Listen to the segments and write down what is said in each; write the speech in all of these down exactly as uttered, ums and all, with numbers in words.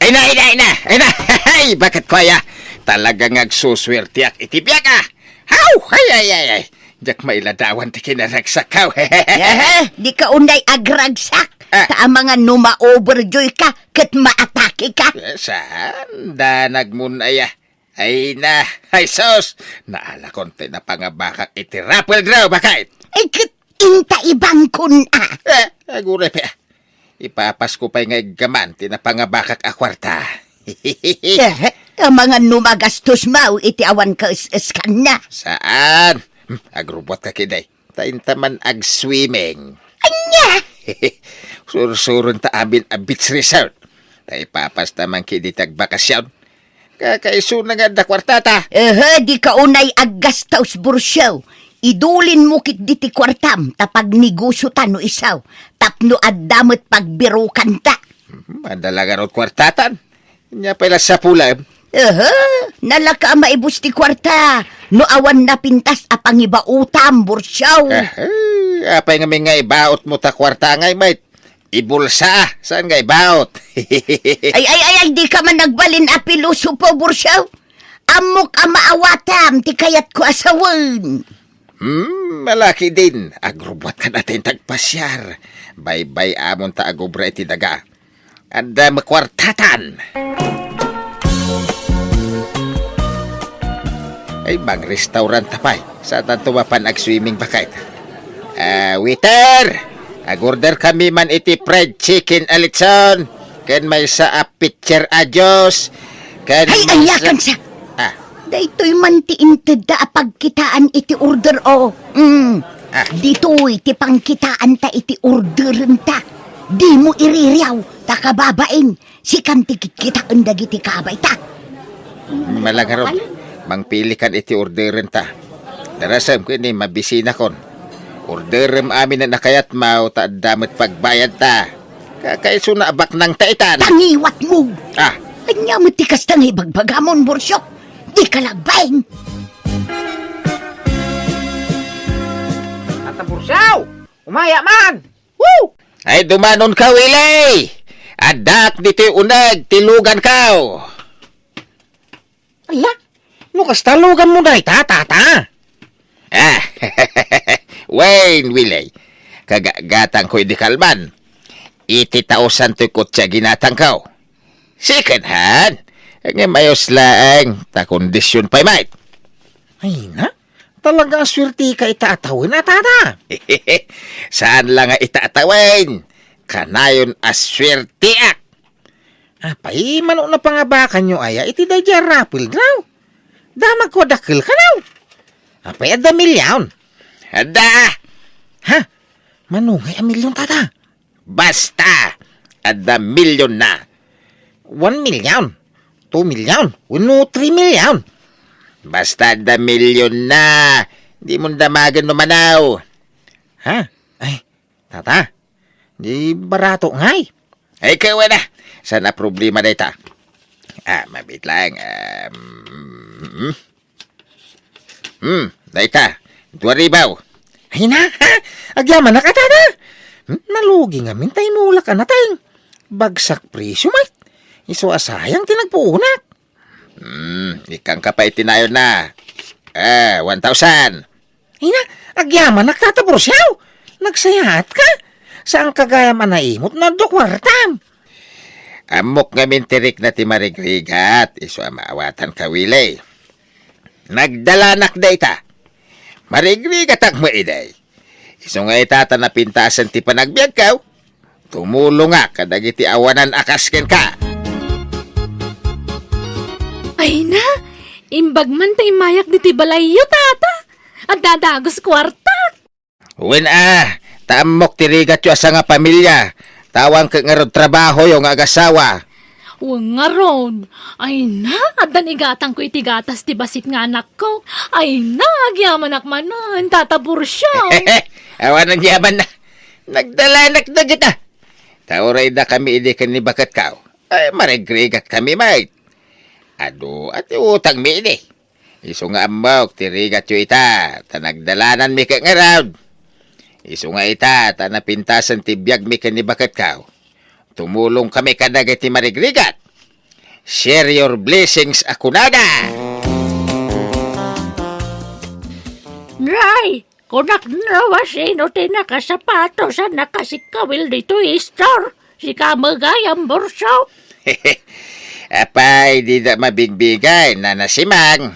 Ina, ina, ina, ina! Ay, baketko aya? Talaga nga agsusuerteak iti biag, a! Haw! Ay, ay, ay, ay! Diak mailadawan ti kinaragsak, haw! Aha, dika unay agragsak. Ah. Ta amangan no ma-overjoy ka, ket maatake ka. Eh, saan? Danagmon aya. Ay na, ay sus! Naalakon ti napangabakak iti raffle draw, baket! Ay, ket inta ibangkon, a. Eh, aguray pay, a. Ipapasko pay nga iggaman ti napangabakak a kuarta. Eh, amangan no magastos maw iti awan kaes-eskanna. Saan? Hmm, agrubbuatka ketdi. Ta inta man agswimming. Ania? Sursuron ta amin a beach resort. Ta ipapasta man ketdi ti agbakasyon. Kakaisuna nga adda kuartata. Ehe, dika unay aggastos, Bursio. Idulinmo ketdi ti kuartam, ta pagnegosiotan no isu. Tapno adda met pagbirokanta. Hmm, adda la ngarud kuartatan. Ania pay la sapulem? Ehe, nalaka a maibus ti kuarta no awan napintas a pangibaotam, Bursio. Ehe, apay ngamin nga ibaotmo ta kuarta ngay met? Ibulsa, saan nga ibaot? Ay, ay, ay, ay, dika man nagbalin a pilosopo, Bursio. Ammok a maawatam ti kayatko a sawen. Hmm, malaki din. Agrubbuatka dayta ti agpasiar. Baybay-amon ta agobra iti daga. Adda met kuartatan. Ay, mangrestauranta pay. Saantanto mapan agswimming, baket? Ah, waiter! Agorder kami man iti fried chicken a litson, ken maysa a pitcher a juice, ken Ay, maysa ayakan sa! Ah. Daytoy man ti intedda a pagkitaan iti order, o. Mm. Ah. Ditoy ti pangkitaanta iti orderenta. Dimo iririaw, ta kababain, sikan ti kitkitaen dagiti kabayta. Malangarod, mangpilikan iti orderenta. Darasem ken ni mabisinakon. Orderem amin a kayatmo ta adda met pagbayadta. Kakaisuna a baknangta itan. Tangiwatmo! Ah. Ania met ti kasta nga ibagbagamon, Bursio? Dika lagbain! Tata Bursio! Umaya man! Woo! Ay, dumanonka, Willie! Addaak ditoy uneg ti luganko! Ala, no kasta luganmo dayta, tata? Ah, wen, Willie. Kagagatangko idi kalman. Iti taosan toy kotse a ginatangko. Second hand. Ngem ayos laeng, ta kondisyon pay met. Ay na, talaga a suertika ita a tawen a, tata. Saan la nga ita a tawen. Kanayon a suerteak. Apay, mano napangabakanyo aya iti daydiay a raffle draw? Damagko a dakkel kano? Apay, adda milyon? Adda! Ha? Mano ngay a milyon, tata? Basta, adda milyonna. One million, two million, wenno three million. Basta adda milyonna. Dimon damagen no mano. Ha? Ay, tata, di barato ngay. Ay, kawana. Saan a problema dayta? Ah, mabiit laeng. Um, Hmm, dayta, dua ribu. Ay na, ha? Agyamanak a, tata. Hmm, nalugi ngamin ta imulak a nateng. Bagsak presyo met. Isu a sayang ti nagpuonak. Hmm, ikkangka pay ti nayonna. Eh, one thousand. Ay na, agyamanak, tata Bursio. Nagsayaatka. Saanka gayam a naimut no adda kuartam. Ammok ngamin ti rikna ti marigrigat, isu a maawatanka, Willie. Nagdalanak dayta. Marigrigatak met idi. Isu nga ita ta napintasen ti panagbiagko, tumulongak kadagiti awanan a kas kenka. Ay na, imbag man ta immayak ditoy balayyo, tata. Adda dagus kuarta. Wen a, ta ammok ti rigatyo a sangapamilia, ta awan ket ngarud trabahoyo nga agasawa. Wen ngarud, ay na, addan igatangko iti gatas ti bassit nga anakko. Ay na, agyamanak manen, tata Bursio. Awan agyamanna. Nagdalanak dagita. Ta uray dakami idi ken ni baketko. Ay, marigrigatkami met. Adu, a ti utangmi idi. Isu nga ammok ti rigatyo ita, ta nagdalananmi ket ngarud. Isu nga ita, ta napintasen ti biagmi ken ni baketko. Tumulongkami kadagiti marigrigat. Share your blessings a kunada. Nay, kunak no, a sino ti nakasapatos a nakasikkawil ditoy store? Sika met gayam, Burso. Apay, dida mabigbigay, Nana Simang.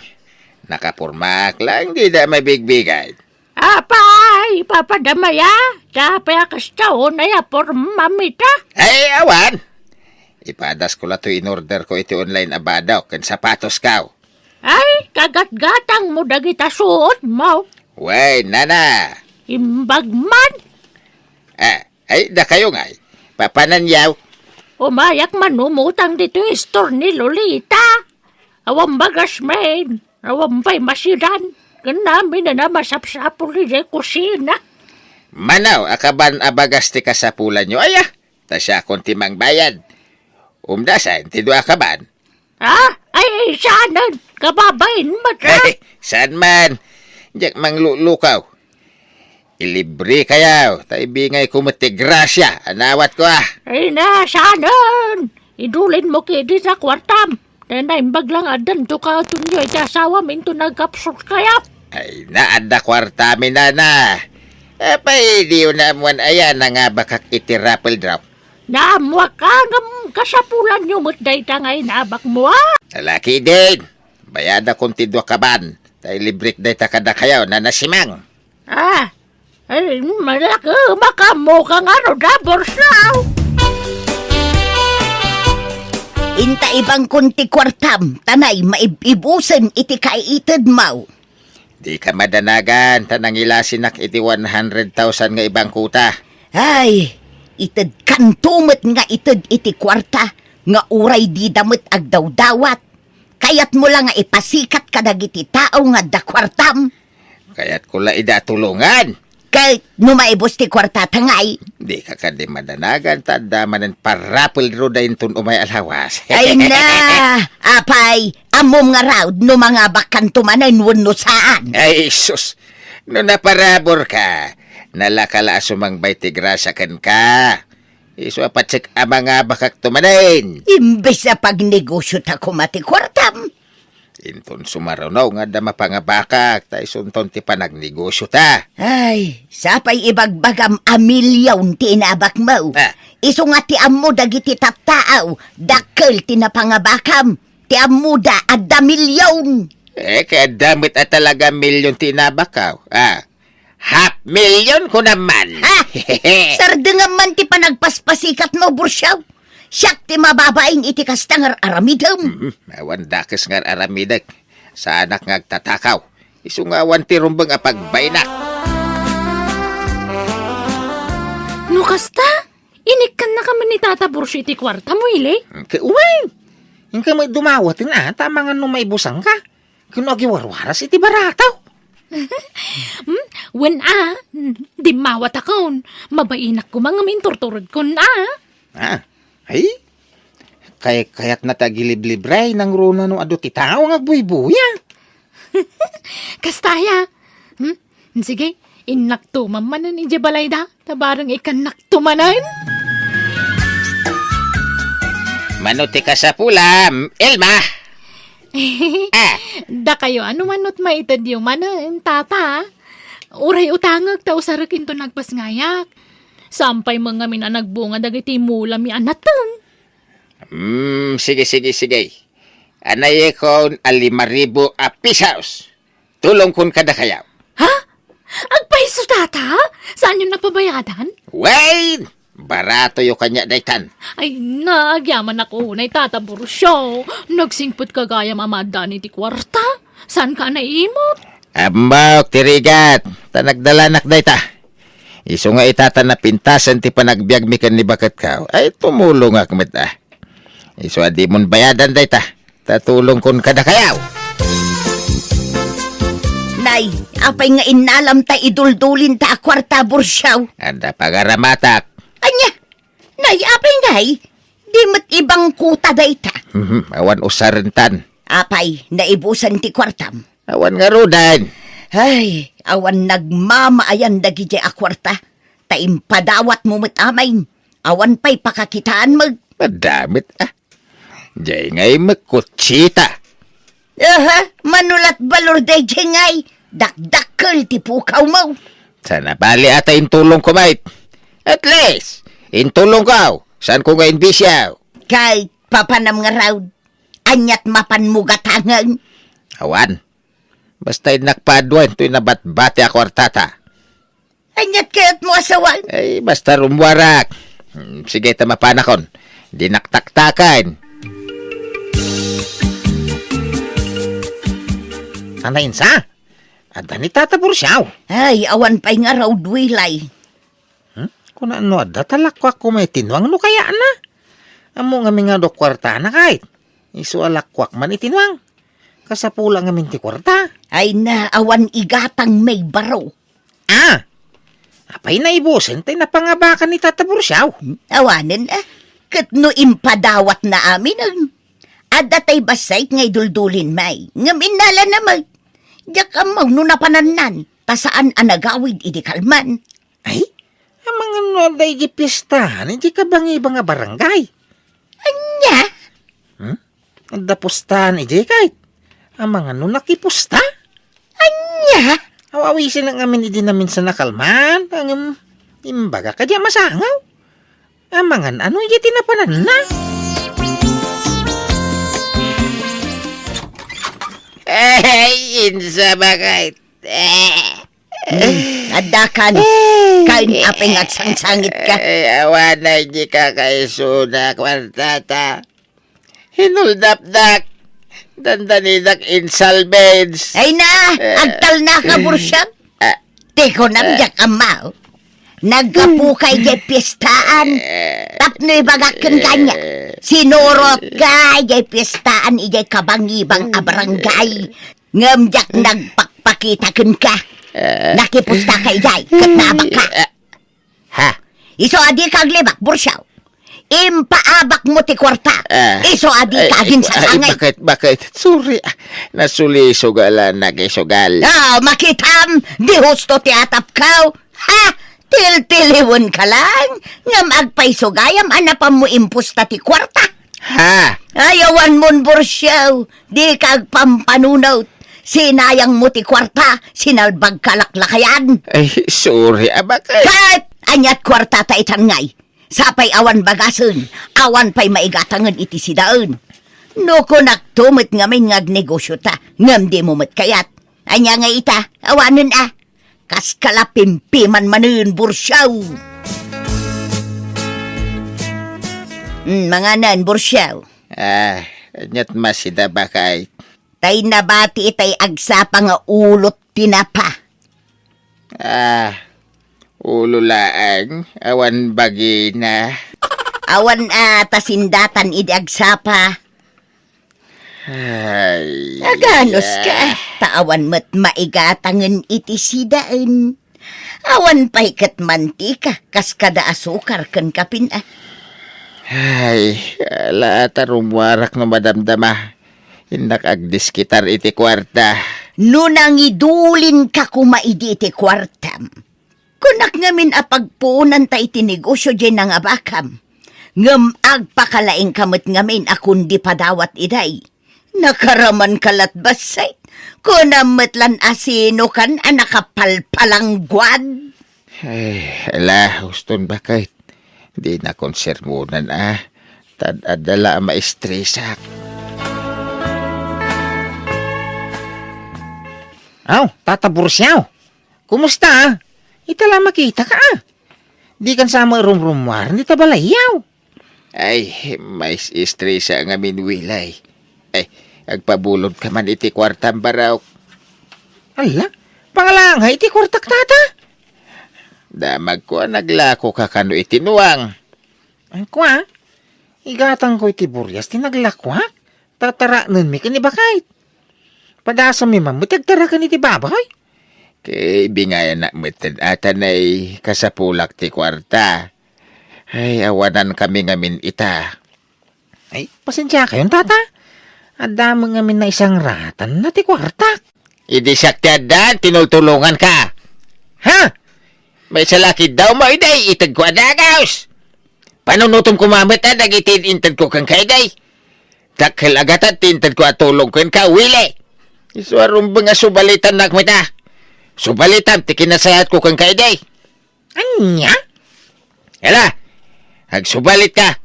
Nakapormaak lang, dida mabigbigay. Apay, papadamaya, ta apay a kasta unay a pormam ita? Ay, awan. Ipadasko la toy in-order ko iti online a badok ken sapatos kaw. Ay, kagatgatang mo dagita suot mo. Wen, nana. Imbag man. Ah, ay, dakayo ngay. Papananyaw. Umayak man umutang ditoy store ni Lolita. Awan bagas men. Awan pay masidan. Ken amin a masapsapul idiay kusina. Manaw a kaban a bagas ti kasapulanyo, aya? Ta siakon ti mangbayad. Umdasen ti dua a kaban. Ah, ay, ay, saanen? Kababain met, ah? Ay, saan man? Diak manglulukaw. Ilibre kayaw, ta ibingayko met ti grasia a nawatko, ah. Ay na, saanen? Idulin mo kadi ta kuartam. Ta naimbag lang addan to katunyo iti asawam into nagkapsut kayaw. Ay na, adda kuartami, nana. Apay, diyo naammoan aya nangabakak iti raffle draw? Naammoak a ngem kasapulanyo met dayta nga inabakmo, ah. Alakiden, bayadakon ti dua kaban, ta ilibrek dayta kadakayo, Nana Simang. Ah, ay, malaki, makaammo ka nga no da, Burso. Inta ibangkon ti kuartam, ta nay maib-ibusen iti kaitedmo. Dika madanagan, ta nangilasinak iti one hundred thousand nga ibangkota. Ay, itedkanto met nga ited iti kuarta, nga uray dida met agdawdawat. Kayatmo la nga ipasikat kadagiti tao nga adda kuartam? Kayatko la ida tulongan. Ket no maibus ti kuartata ngay? Dika kadi madanagan, ta adda manen parapel ruda inton umay a lawas. Ay na, apay, ammom ngarud no mangabakkanto manen wenno saan? Ay, sus! No naparaburka, nalaka la a sumangbay ti grasia kenka. Isu a patsek a mangabakakto manen. Imbes a pagnegosiota koma ti kuartam. Inton sumaruno nga adda mapangabakak, ta isunton ti panagnegosiota. Ay, sapay ibagbagam a milyon ti inabakmo. Ah. Isu nga ti ammo dagiti tattao, dakkel ti napangabakam. Ti ammoda, adda milyon. Eh, kay adda met a talaga milyon ti inabakkaw. Ah, half million kunam man. Ha? Sardengam man ti panagpaspasikatmo, Bursiaw. Siak ti mababain iti kasta nga aramidem. Mhm, awan dakes nga aramidek. Saanak nga agtatakaw. Isu nga awan ti rumbeng a pagbainak. No kasta, inikkannaka man ni Tata Bursiaw iti kuartam, Willie? Ke-, wen! Inka met dumawaten a, ta amangan no maibusanka. Ken no agiwarwaras iti barataw. Hmm? Wen a, dimmawatakon. Mabainak koma ngem inturturedkon a. Ah, ay? Kay-, kayatna ti agiliblibre, nangruna no adu ti tao nga agbuybuya. Kasta aya. Hmm? Sige, innakto man manen idiay balayda, ta bareng ikannakto manen. Mano ti kasapulam, Elma? Ah. Dakayo, ano manot maitedyo manen, tata? Uray utangek ta usarek into nagpasngayak. Sampay met ngamin a nagbunga dagiti mulami a nateng. Hmm, sige, sige, sige. Anayekon a lima ribu a pisos. Tulongkon kadakayo. Ha? Agpaiso, tata? Saanyo napabayadan? Wen! Baratoyo kaniak daytan. Ay, nagyamanak unay, Tata Bursiaw. Nagsingpet ka gayam a maaddaan iti kuarta. Saanka a naimot? Ammok ti rigat, ta nagdalanak dayta. Isu nga ita ta napintasen ti panagbiagmi ken ni baketko. Ay, tumulongak met a. Isu a dimon bayadan dayta, ta tulongkon kadakayo. Nay, apay nga innalam ta iduldulinta a kuarta, Bursiaw? Adda pagaramatak. Ania? Nay, apay ngay? Di met ibangkota dayta. Mhm, awan usarentan. Apay, naibusan ti kuartam? Awan ngaruden. Ay, awan nagmamaayan dagidiay a kuarta. Ta impadawatmo met amin. Awan pay pakakitaan met. Adda met, ah. Jay ngay met kutsita. Aha, manulat balor dayjay ngay. Dakdakkel ti pukawmo. Sana bali ata intulongko, mait. At least, intulongko, saanko nga inbisiaw. Kay papanam ngarud, ania't mapanmo gatangen? Awan. Basta innak paaduen toy nabatbati a kuartata. Ania't kayatmo a sawen? Ay, basta rummuarak. Hmm, sige ta mapanakon. Dinak taktaken. Anainsa? Adda ni Tata Bursiaw. Ay, awan pay ngarud, Wilay. Hmm? Kuna no adda ta lakuak koma iti nuang no kayatna. Ammo ngamin nga adu kuartana kayat. Isu a lakuak man iti nuang. Kasapula ngamin ti kuarta. Ay na, awan igatang may baro. Ah! Apay naibusen tay napangabakan ni Tata Bursiaw? Hmm? Awanen, ah. Ket no impadawatna aminen. Adda tay bassit nga iduldulin may. Ngem innala na may. Diak ammo no napanannan. Ta saan a nagawid idi kalman. Ay, amangan no adda iti pistahan iti kabangibang a barangay. Ania? Hmm? Adda pustahan iti kayat? Amangan no nakipusta? Ania? Aw-awisen ngamin idi naminsan a kalman, ngem imbaga kadi a masangaw. Amangan ano iti napananna? Ay, insa bakay? Eh. Hmm, adda kan. Eh. Kain apay nga agsangsangitka? Eh, awan na iti kakaisuna, kuartata. Hinuldapdak. Dandanidak in salvage. Ay na, eh, agtalnaka, eh, Bursiaw. Ah. Ti kunam, eh, diak ammo. Naggapuka idiay piestaan. Eh. Tapno ibagak ken kaniak. Eh. Sinurotka idiay piestaan idiay kabangibang a barangay. Ngem diak nagpakpakita kenka. Eh. Nakipustaka idiay, ket naabakka. Eh. Ha? Isu a dika aglibak, Bursiaw. Impaabakmo ti kuarta. Eh. Isu a dika, eh, aginsasangay. Ay, bakit, bakit? Sorry, ah. Nasulisog a la nakisugal. Ah, makitam, di husto ti atapkaw. Ha? Tiltiliwenka lang. Ngem agpaisugayam a napanmo impusta ti kuarta. Ha? Ay, awanmon, Bursiaw. Dika agpampanunot. Sinayangmo ti kuarta, sinalbagka laklakayan. Ay, sorry, abak, eh. Ket ania't kuartata itan ngay? Sapay awan bagasen, awan pay maigatangen iti sidaen. No kunakto met ngamin nga agnegosiota, ngem dimo met kayat. Ania nga ita, awanen a. Kas kalapimpiman manen, Bursiaw. Hmm, manganan, Bursiaw. Ah, ania't masida, bakay? Tay nabati itay agsapa nga ulo't tinapa. Ah, ulo laeng, awan bagina. Awan a ta sindatan idi agsapa. Ay, aganoska, ah, ta awan met maigatangen iti sidaen. Awan pay ket mantika, kas kada asukar ken kapin, ah. Ay, ala ta rummuarak no madamdama. Innak agdiskitar iti kuarta. No nangidulinka koma idi iti kuartam, kunak ngamin a pagpuonanta iti negosio diay nangabakam. Ngem agpakalaingka met ngamin a kundi padawat iday. Nakaramanka lat bassit. Kunam met lan a sinokan a nakapalpalangguad. Ay, ala, uston bakit? Di na konsermonan, ah. Tad adda la a maestresak. Aw, Tata Bursiaw. Kumusta, ah? Ita la makitaka, ah. Dikan sa rumrummuar ni ta balayyaw. Ay, mais-estresa ngamin, Wilay. Ay, agpabulodka man iti kuartam, barok. Ala, pangalangay iti kuartak, tata? Damagko a naglakoka kano iti nuang. Ay, kua, igatangko iti burias ti naglakoak. Tataraknenmi ken ni bakay. Padasammi man met ti agtaraken iti baboy. Ket ibingayanak metten a ta nay kasapulak ti kuarta. Ay, awanankami ngamin ita. Ay, pasensiakayon, tata. Adda met ngamin naisangratanna ti kuartak. Idi siak ti addan, tinultulonganka. Ha? Maysa la ketdi a umayday, itedko a dagus. Panunotem koma met a dagiti intedko kenka idi. Dakkel a gatad ti intedko a tulong kenka, Willie. Isu a rumbeng a subalitannak met a. Subalitam ti kinasayatko kenka idi. Ania? Hala, agsubalitka.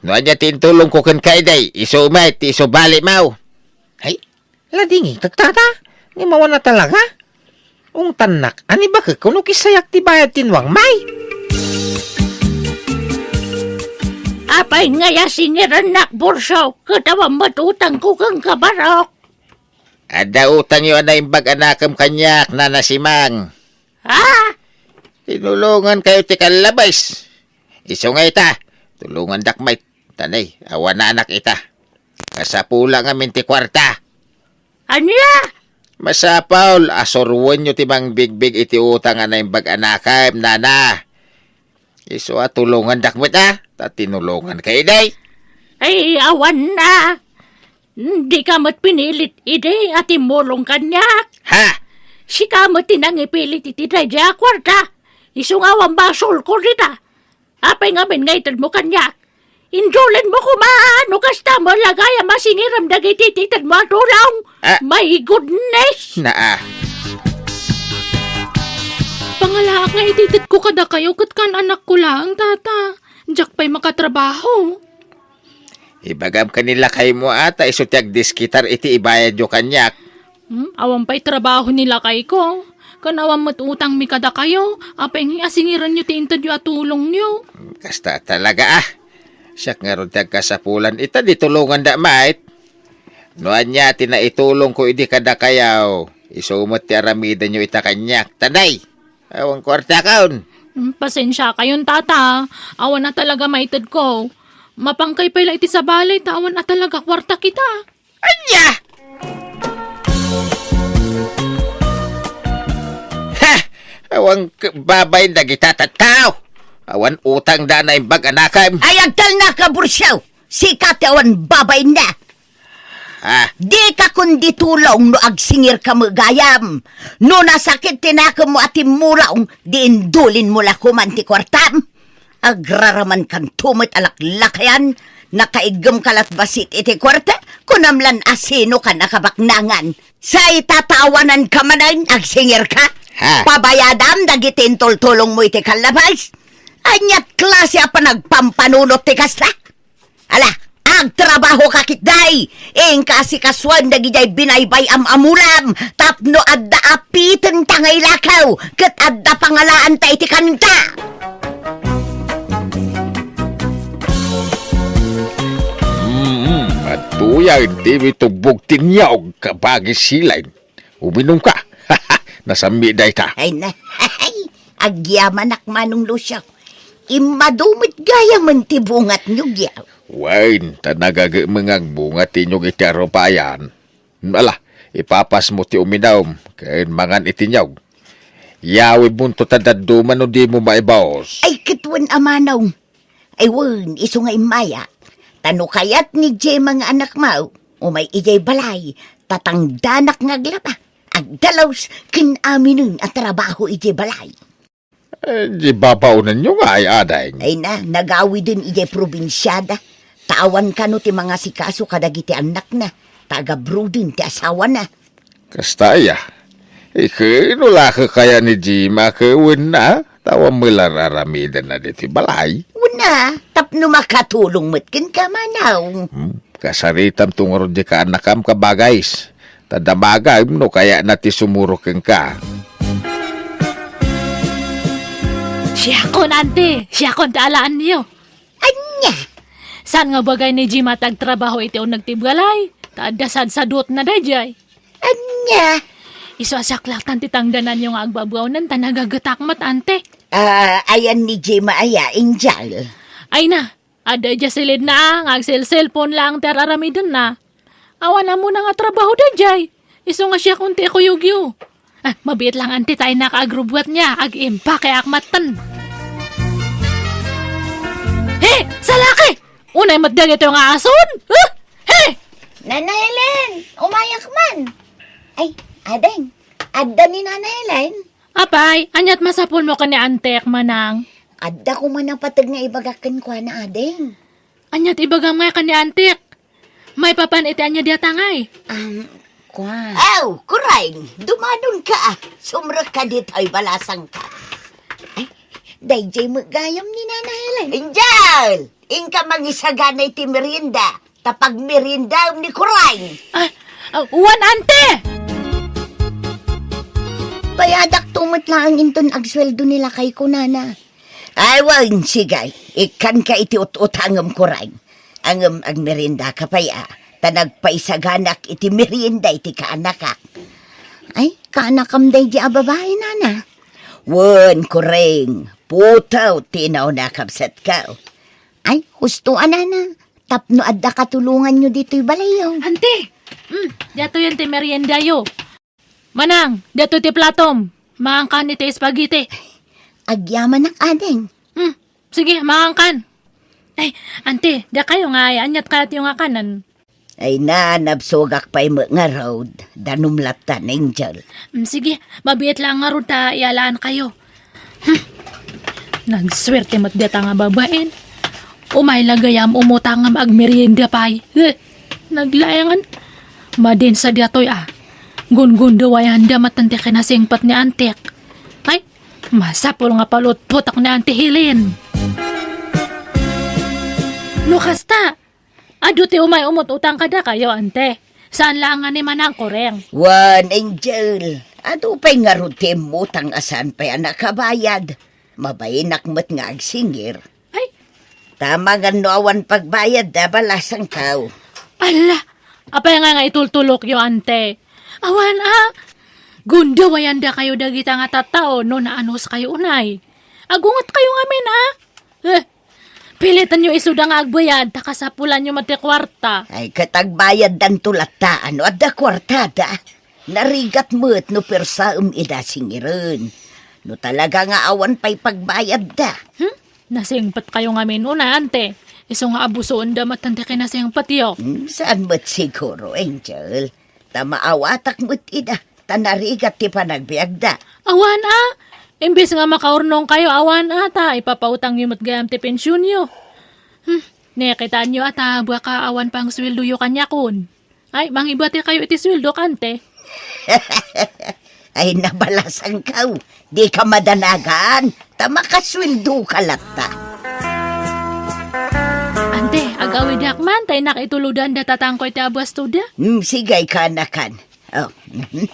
No ania ti intulongko kenka idi, isu met ti isubalim. Ay, ladingit, tata. Ni mawana talaga? Ungtannak, ani bakek kuno kisayak ti bayad ti nuang, may? Apay nga ya singirannak, Burso, ket awan met utangko kenka, Barok. Adda utangyo a naimbag a nakem kaniak, Nana Simang. Ha? Tinulongankayo ti kallabes. Isu nga ita, tulongandak met. Tanay, awananak ita. Kasapula ngamin ti kuarta. Ania? Masapul a suroenyo ti mangbigbig iti utang a naimbag a nakem, nana. Isu a tulongandak met a, ta tinulonganka idi. Ay, awan na. Dika met pinilit idi a timmulong kaniak. Ha? Sika met ti nangipilit iti daydiay a kuarta. Isu nga awan basolko dita. Apay ngamin nga itedmo kaniak? Indulinmo koma no kasta met la gayam a singiram dagiti itedmo a tulong. Ah. My goodness! Naa. Pangalaak nga itedko kadakayo ket kaan-anakko laeng, tata. Diak pay makatrabaho. Ibagam ken ni lakaymo a ta isu ti agdiskitar iti ibayadyo kaniak. Hmm, awan pay trabaho ni lakayko. Ken awan met utangmi kadakayo. Apay ngay a singiranyo ti intedyo a tulongyo? Kasta talaga a. Siak ngarud ti agkasapulan ita di tulonganda met. No ania ti naitulongko idi kadakayo, isu met ti aramidenyo ita kaniak. Tanay! Awan kuartakon. Hmm, pasensiakayon, tata. Awan a talaga maitedko. Mapangkay pay la iti sabali ta awan a talaga kuarta kita. Ania? Ha! Awan k-, babain dagita tattao. Awan utangda a naimbag a nakem. Ay, agtalna ka, Bursiaw! Sika ti awan babainna. Ah. Dika kundi tulong no agsingirka met gayam. No nasakit ti nakemmo a timmulong, di indulinmo la koman ti kuartam. Agraramankanto met a laklakayan, nakaiggemka lat bassit iti kuarta, kunam lan a sinokan a kabaknangan. Sa ita ta awananka manen, agsingirka? Ha? Pabayadam dagiti intultulongmo iti kallabas. Aniat klase a panagpampanunot ti kasta? Ala, agtrabahoka ketdi! Inka asikasuem dagidiay binaybay-am a mulam tapno adda apitenta nga ilakaw ket adda pangalaanta iti kanta! Mm, adtoy a intimi tubbog ti niaog, kabagi Silen. Uminumka. Nasammi dayta. Ay na, agyamanak, Manong Lucio. Immadu met gayamen ti bungatnyo, giyaw. Wen, ta nagagemmeng agbunga ti inyog iti arupayan. Ala, ipapasmo ti uminum, ken mangan iti niaog. Yawibmonto ta dadduma no dimo maibaos. Ay, ket wen a, Manong. Ay wen, isu nga immaya. Ta no kayat ni Gemma nga anakmo, umay idiay balay, ta tangdanak nga aglaba, agdalus, ken aminen a trabaho idiay balay. Eh, di babaonanyo ngay, ading? Ay na, nagawiden idiay probinsiada. Ta awan kano ti mangasikaso kadagiti annakna, ta agabroden ti asawana. Kasta aya. Iken, no lakek kaya ni Gemma ket wenna, ta awan met la ar-aramidenna ditoy balay. Wenna, tapno makatulong met kenka, Manong. Hmm, kasaritamto ngarud diay kaannakam, kabagis. Ta damagem no kayatna ti sumurot kenka. Siakon, ante, siakon ti alaenyo. Ania? Saan nga bagay ni Gemma ti agtrabaho iti uneg ti balay? Ta adda sadsadutna daydiay. Ania? Isu a saklatan ti tangdananyo nga agbabaonen ta nagagetak met, ante. Ah, ayan ni Gemma aya, Angel? Ay na, adda idiay silidna nga agselselpon laeng ti ar-aramidenna. Awan ammona nga trabaho daydiay. Isu nga siakon ti ikuyogyo. Ah, mabiit lang, ante, ta innak agrubbuatna, ag-impake ak matten. He! Salaki! Unay met dagitoy nga ason? Huh? He! Nana Helen, umayak man. Ay, ading, adda ni Nana Helen? Apay, aniat masapulmo ken ni antek, manang? Adda koma napateg nga ibagak kenkuana, ading. Aniat ibagam nga ken ni antek? Maipapan iti ania diata ngay? Am, kuan. Aw, Kureng, dumadon ka, ah. Sumrek ka ditoy, balasang ka. Ay, dayjay met gayam ni Nana Helen. Angel! Inka mangisagana iti merienda, ta pagmeriendaem ni Kureng. Ah, ah, wan, ante! Payadakto met laeng inton agsueldo ni lakayko, Nana. Ay, wen, sige. Ikkanka iti ut-utangem, Kureng. Ngem agmeriendaka pay, a. Ta nagpaisaganak iti merienda iti kaanakak. Ay, kaanakam daydi a babai, Nana? Wen, Kureng. Putew ti inauna a kabsatko. Ay, husto a, Nana. Tapno adda katulonganyo ditoy balayyo. Ante! Mm, diatoy ti meriendayo. Manang, diatoy ti platom. Maangkan iti spaghetti. Agyamanak, ading. Hmm, sige, maangkan. Ay, ante, dakayo nga ay, aniat kayatyo nga kanen? Ay na, nabsogak pay met ngarud, danum latta, Angel. Hmm, sige, mabiit lang ngarud ta ialaankayo. Hmm. Nagsuerte met data nga babaen. Umay la gayam umutang nga agmerienda pay. Eh, naglaengan. Madin sa diatoy, a. Gunggunduwayanda met ti kinasingpet ni antik. Ay, masapul nga palutpotak ni Auntie Helen. No kasta, adu ti umay umut-utang kadakayo, ante. Saan laeng nga ni Manang Kureng? Wen, Angel. Adu pay ngarud ti immutang a saan pay a nakabayad. Mabainak met nga agsingir. Ay! Tama nga no awan pagbayad da, balasangkaw. Ala! Apay nga nga itultulokyo, ante? Awan, a! Gundawayandakayo dagita nga tattao no naanuskayo unay. Agungetkayo ngamin, a! Eh, pilitanyo isuda nga agbayad, ta kasapulanyo met ti kuarta. Ay, ket agbayaddanto latta, no adda kuartada. Narigat met no persaem ida singiren. No talaga nga awan pay pagbayadda. Hmm? Nasingpetkayo ngamin unay, ante. Isu nga abusoenda met ti kinasingpetyo. Hmm, saan met siguro, Angel. Ta maawatak met ida, ta narigat ti panagbiagda. Awan a! Imbes nga makaurnongkayo, awan a, ta ipapautangyo met gayam ti pensionyo. Hmm, nakitaanyo a ta baka awan pangsueldoyo kaniakon. Ay, mangibatikayo iti sueldok, ante. Ay, nabalasangkaw. Dika madanagan, ta makasueldoka latta. Ante, agawidak man, ta innak itulodan da tatangko iti abuasto da. Hmm, sige, kanakan. Oh, mhm.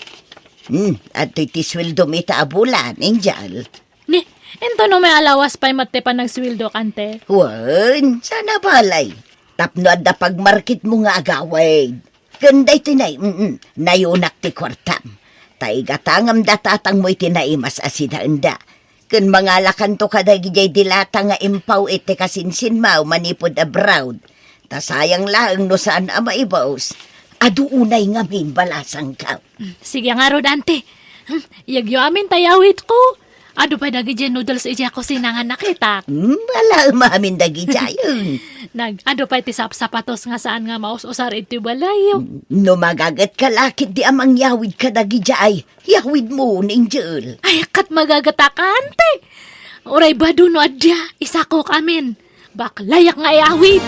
Hmm, adtoy ti sueldom ita a bulan, Angel. Ni, intono may alawas pay met ti panagsueldok, ante? Wen, sana balay. Tapno adda pagmarketmo nga agawid. Ken daytoy nay, mm, mm, nayunak ti kuartam. Ta igatangam da tatangmo iti naimas a sidaenda. Ken mangalakanto kadagijay dilata nga impaw iti kasinsinmaw manipud abroad. Ta sayang laeng no saan a maibus. Adu unay ngamin balasangkaw. Mm, sige ngarud, ante. Hmm, iyagyo amin ta iyawidko. Adu pay dagiti noodles idiay kusina nga nakitak. Hmm, ala, umamin dagiti ayon. Nag, adu pay ti sapsapatos nga saan nga maus-usar iti balayyo. No magaget ka lakit di amangyawid ka dagiti ay, yawid mo, Angel. Ay, ket magaget a ka, ante. Uray badu no adda, isakok amin. Baklayak nga iyawid.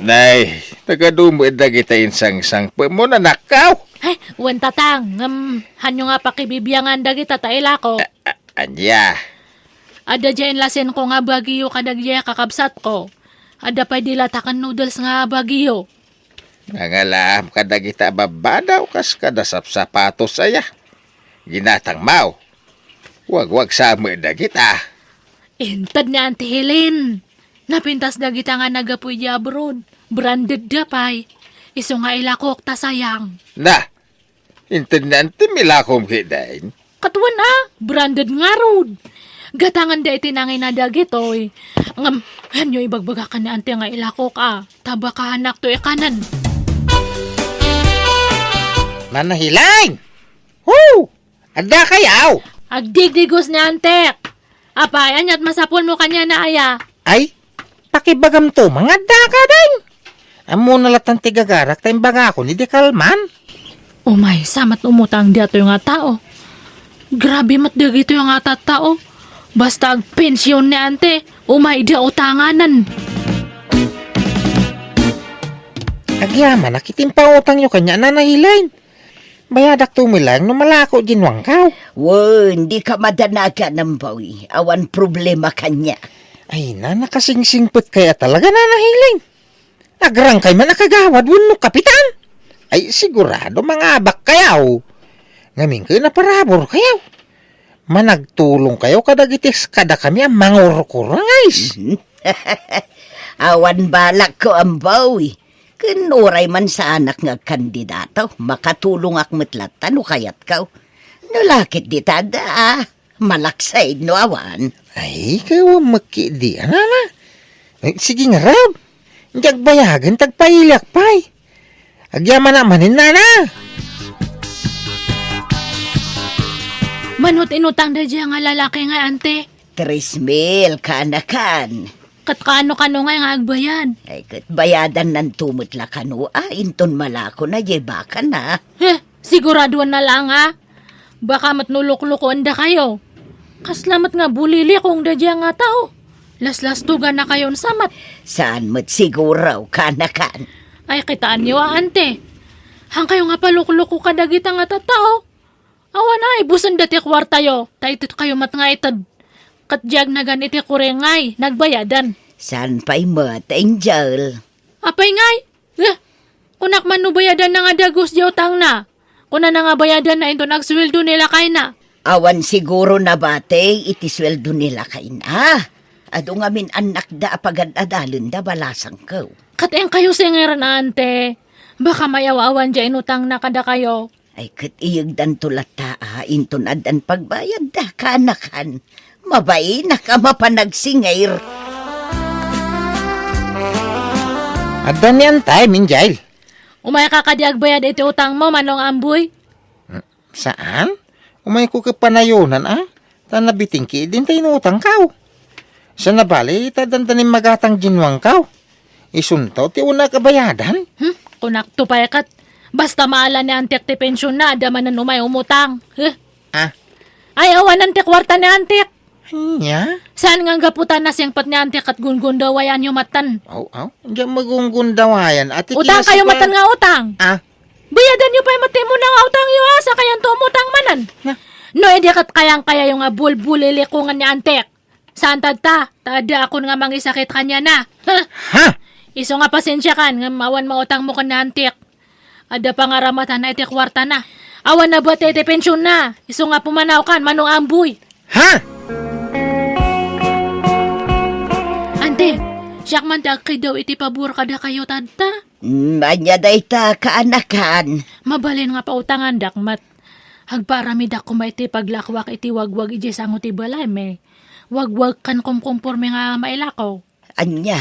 Nay, nagadu met dagiti insangsangpetmo, nanakkaw. Ay, wen tatang, ngem, hanyo nga pakibibiangan dagita ta ilako. A-, a-, ania? Adda diay inlasinko nga bagiyo kadagiti kakabsatko. Adda pay dilata ken noodles nga bagiyo. Nangalaam kadagita a babbanaw kas kada sapsapatos aya. Ginatang maw. Wagwagsa met dagita. Inted ni Auntie Helen. Napintas dagita nga naggapu idiay abroad. Branded da pay. Isu nga ilakok ta sayang. Na, inted ni Auntie milakom kitaen. Katuan a, branded ngarud. Gatangan da iti nangina dagitoy. Ngem, hanyo ibagbaga ken ni Auntie nga ilakok a. Ta baka hanakto ikanen. Nana Helen! Woo! Adda kayaw? Agdigdigos ni Antek. Apay, aniat masapulmo kaniana aya? Ay, pakibagamto, mangadda ka, deng. Ammona latan ti gagarak ta imbagakon idi kalman. Umay, sa met umutang diyatoy nga tao. Grabe met dagitoy nga tattao. Basta agpension ni ante, umay da utanganan. Agyamanak iti impautangyo kaniak, Nana Helen. Bayadakto met laeng no malako diay nuangkaw. Wen, dika madanagan, Amboy. Awan problema kaniak. Ay, na, nakasingsingpet kaya talaga, Nana Helen. Agrangkay man a kagawad wenno kapitan. Ay, sigurado, mangabak kayaw. Ngamin ket naparabur kayaw. Managtulong kayo kadagiti kadakami a mangurkurangay. Mhm. Awan balak ko, Amboy. Ken uray man saanak nga agkandidato, makatulongak met latta no kayatko. No la ket dita adda, malaksid no awan. Ay, kawan met ketdi, Nana. Ay, sige ngarud. Diak bayagen, ta agpailiak pay. Agyamanak manen, Nana. Mano ti inutang daydiay nga lalaki ngay, ante? Tres mil, kaanakan. Ket kaano-kano ngay nga agbayad? Ay, ket bayadannanto met la kano, a, inton malakona diay bakana. Heh, siguradoenna laeng, a. Baka met no luklukoendakayo. Kasla met nga bulilikong daydiay nga tao. Laslastogannakayon sa met. Saan met siguro, kaanakan? Ay, kitaenyo a, ante. Hankayo nga palukloko kadagita nga tattao. Awan a, ibusenda ti kuartayo, ta itedkayo met nga ited. Ket diay agnagan iti kuring ngay, nagbayadan. Saan pay met, Angel? Apay ngay? Eh, kunak man no bayadanna nga dagus diay utangna. Kunana nga bayadanna inton agsueldo ni lakayna. Awan siguro nabati iti sueldo ni lakayna. Adu ngamin annakda a pagad-adalenda, balasangko. Ket inkayo singiren, ante. Baka mayaw-awan diay inutangna kadakayo. Ay, ket iyegdanto latta a inton addan pagbayadda, kaanakan. Mabainak a mapanagsingir. Adda ni antay, Minjail. Umayka kadi agbayad iti utangmo, Manong Amboy? Hmm, saan? Umayko ket panayonan, a? Ta nabitingki idin ta inutangkaw. Sana bali, ta dandani magatang diay nuangkaw. Isunto ti unak a bayadan? Hmm? Kunakto pay ket, basta maala ni antek ti pensionna, adda manen umay umutang. Huh? Ah. Ay, awanen ti kuarta ni antek. Ania? Saan nga gapu ta nasingpet ni antek ket gungundawayanyo metten? Aw, aw. Diay magungundawayan. Ati utang kayo metten nga utang. Ah. Bayadanyo pay met ti umuna nga utangyo, a, sakayanto umutang manen. Na? No, idi ket kayangkayayo nga bulbulilikongen ni antek. Saan tatta, ta adda akon nga mangisakit kaniana. Ha? Ha? Isu nga pasensiakan, ngem awan mautangmo ken ni antek. Adda pangaramatan iti kuartana. Awan nabati iti pensionna. Isu nga pumanawkan, Manong Amboy. Ha? Ante, siak man ti agkiddaw iti pabor kadakayo tatta. Mm, ania dayta, kaanakan? Mabalin nga pautangandak met. Agpaaramidak koma iti paglakoak iti wagwag idiay sango ti balaymi. Wagwag ken kumkumpormi nga mailako. Ania,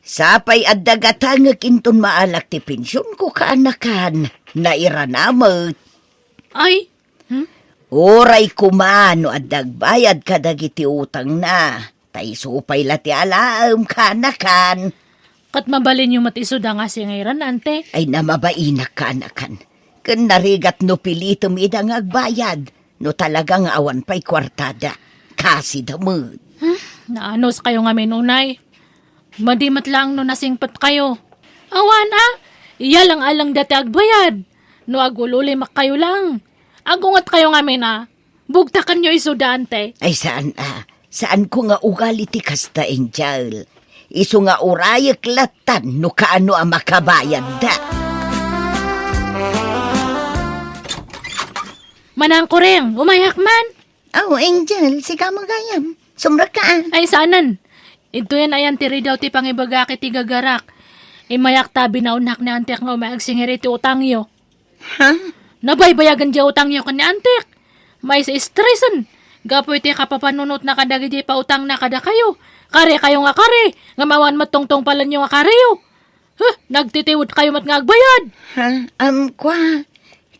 sapay adda gatangek inton maalak ti pensionko, kaanakan. Nairana met. Ay? Hmm? Uray koma no adda agbayad kadagiti utangna, ta isu pay la ti alaem, kaanakan. Ket mabalinyo met isuda nga singiren, ante? Ay, namabainak, kaanakan. Ken narigat no pilitem ida nga agbayad, no talaga nga awan pay kuartada. Kasida met. Hmm, naanus kayo ngamin, unay. Madi met laeng no nasingpet kayo. Awan, a, iyalang-alang dati agbayad. No agul-ulimak kayo laeng, agunget kayo ngamin, a. Bugtakanyo isuda, ante. Ay, saan, a. Saanko nga ugali ti kasta, Angel. Isu nga urayek lattan no kaano a makabayadda. Manang Kuring, umayak man. Oh, Angel, sika mo gayam. Sumrekka, a. Ay, saanen. Idtoyen ayan ti ridaw ti pangibagak iti gagarak. Immayak ta binaonnak ni antek nga umay agsingir iti utangyo. Ha? Nabaybayagen diay utangyo ken ni antek. Maistressen. Gapu iti kapapanunotna kadagiti pautangna kadakayo. Kari kayo nga kari, ngem awan met tungtungpalenyo nga kariyo. Huh, nagtitiwid kayo met nga agbayad. Ha? Um, kwa,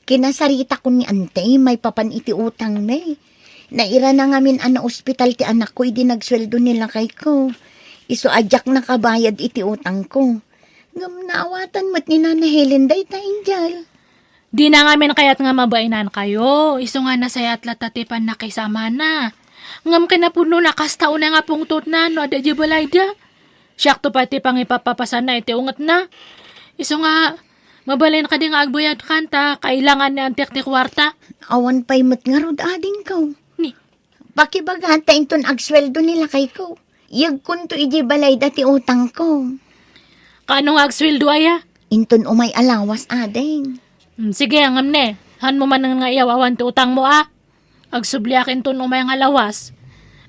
kinasaritakon ni ante, maipapan iti utangna. Nairana ngamin a naospital ti anakko idi nagsueldo ni lakayko. Isu a diak nakabayad iti utangko. Ngem naawatan met ni Nana Helen dayta, Angel. Dina ngamin kayat nga mabainan kayo, isu nga nasayaat latta ti pannakisamana. Ngem kinapudnona, kasta unay nga pungtotna no adda idiay balayda. Siakto pay ti pangipapapasanna iti ungetna. Isu nga, mabalin kadi nga agbayadkan ta kailangan ni antiek ti kuarta? Awan pay met ngarud adingko. Ni? Pakibaga ta inton agsueldo ni lakayko, yegkonto idiay balayda ti utangko. Kaano nga agsueldo aya? Inton umay a lawas, ading. Hmm, sige, ngem ne, hanmo manen nga iyaw-awan ti utangmo a? Agsubliak inton umay nga lawas.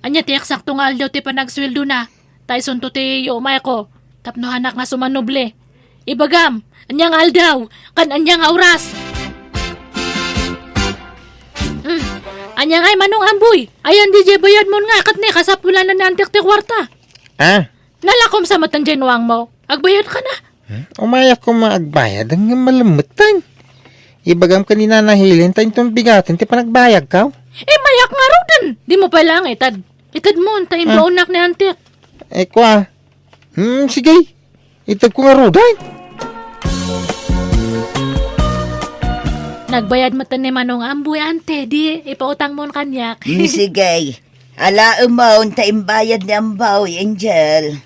Ania ti eksakto nga aldaw ti panagsueldona? Ta isunto ti yuumayko, tapno hanak nga sumanubli. Ibagam, ania nga aldaw, ken ania nga oras? Hmm. Ania ngay, Manong Amboy? Ayan di jay bayadmon nga, ket ne, kasapulanan ni antiek ti kuarta. Ah? Nalakom sa met jay nuangmo. Agbayadka na. Hmm? Umayak ko maagbayad, ang malamatan. Ibagam kanina na Helen, ta inton bigaten ti panagbayagko. Eh, mayak nga ruden. Di mo pala nga itad. Itad mo, ta Ah. imbaonak ni antiek. Eh, kwa. Hmm, sige. Itad ko nga ruden. Nagbayad met ni Manong Amboy, ante, di ipautang mo kaniak. Hmm, sige. Alaemon ta imbayad ni Amboy, Angel.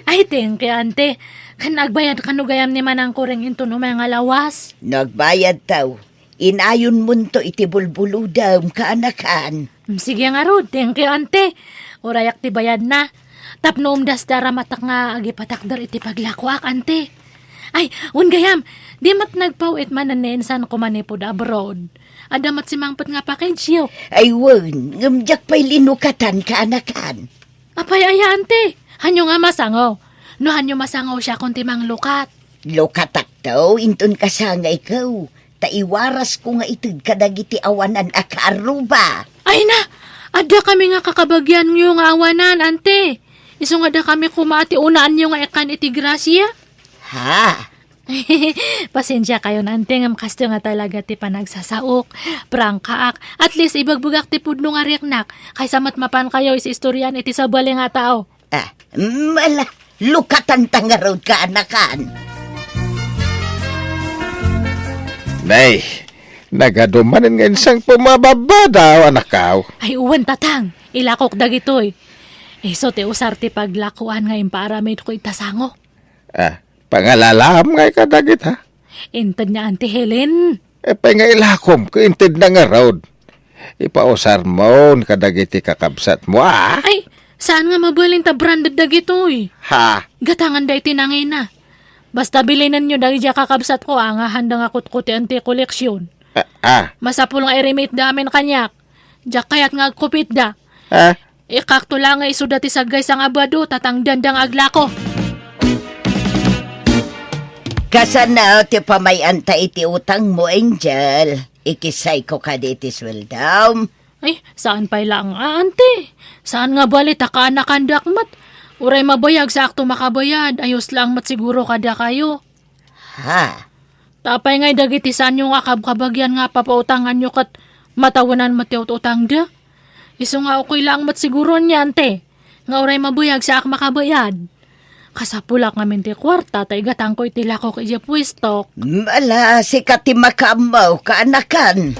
Ay, thank you, ante. Kan agbayad kano gayam ni Manang Kuring inton umay nga lawas? No agbayad taw, inayonmonto iti bulbuludem, kaanakan. Mm, sige ngarud, thank you, ante. Urayak ti bayadna. Tapno umdas ti aramatak nga agipatakder iti paglakoak, ante. Ay, wen gayam, di met nagpaw-it manen ni insanko manipud abroad. Adda met simangpet nga package-yo. Ay, wen, ngem diak pay linukatan, kaanakan. Apay aya, ante? Hanyo nga masango? No hanyo masango siakon ti manglukat? Lukatakto, inton kasangayko. Ta iwarasko nga ited kadagiti awanan a kaarruba. Ay na! Adda kami nga kakabagianyo nga awanan, ante. Isu nga adda kami koma ti unaanyo nga ikkan iti grasia. Ha? Pasensia kayon, ante, ngem kasto nga talaga ti panagsasaok. Prangkaak. At least, ibagbagak ti pudno nga riknak. Kaysa met mapan kayo isi istoryan iti sabali nga tao. Ah, mala, lukatan ta ngarud, kaanakan. Nay, nagadu manen nga insangpet mababadaw, anakko. Ay, wen, tatang. Ilakok dagitoy. Isu ti usar ti paglakoan nga impaaramidko ita sango. Ah, pangalalam ngay kadagita? Inted ni Auntie Helen. Apay nga ilakom ket intedna ngarud? Ipausarmon kadagiti kakabsatmo, a? Ay, saan nga mabalin ta branded dagitoy? Ha? Gatanganda iti nangina. Basta bilinenyo dagiti kakabsatko a nga handa nga kutkutian ti koleksion. Ah, ah. Masapul nga irimit da amin kaniak. Diak kayat nga agkupitda. Ah? Ikakto la nga isuda ti saggaysa nga bado, ta tangdanda nga aglako. Kasano ti pamay-anta iti utangmo, Angel? Ikisayko kadi iti sueldom? Ay, saan pay laeng, a, ante. Saan nga bali ta kaanakandak met. Uray mabayag, saakto makabayad. Ayos laeng met siguro kadakayo. Ha? Apay ngay dagiti saanyo nga kabkabagian nga papautanganyo ket matawenan met ti ut-utangda? Isu nga ukoy laeng met siguro ania, ante, nga uray mabayag, saak makabayad. Kasapulak ngamin ti kuarta ta igatangko iti lakok idiay puestok. Ala, sika ti makaammo, kaanakan.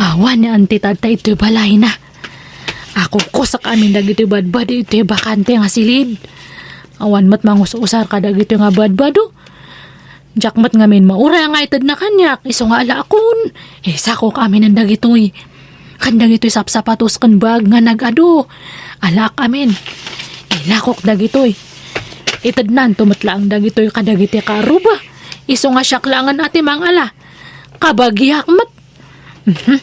Awan ni Auntie Tadta iti balayna. Akukkusak amin dagiti badbado iti bakante nga silid. Awan met mangus-usar kadagiti nga badbado. Diak met ngamin mauray nga itedna kaniak, isu nga alaakon. Isakok aminen dagitoy. Ken dagitoy sapsapatos ken bag nga nag-adu. Alaak amin. Ilakok dagitoy. Itednanto met laeng dagitoy kadagiti kaarruba. Isu nga siak laengen a ti mangala. Kabagiak met. Mhm.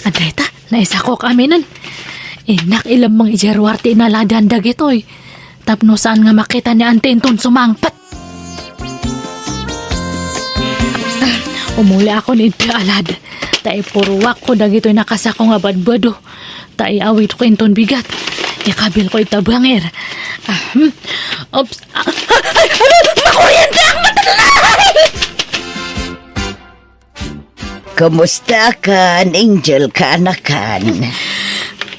Adda ita, naisakok aminen. Innak ilemmeng idiay ruar ti inaladan dagitoy. Tapno saan nga makita ni Auntie inton sumangpet. Ah, umuliakon iti alad. Ta ipuruakko dagitoy nakasako nga badbado. Ta iawidko inton bigat. Ikabilko ita bangir. Ah, hmm. Oops. Ah, ah, ah, ah, makuryente ang mata na! Kumustakan, Angel, kaanakan?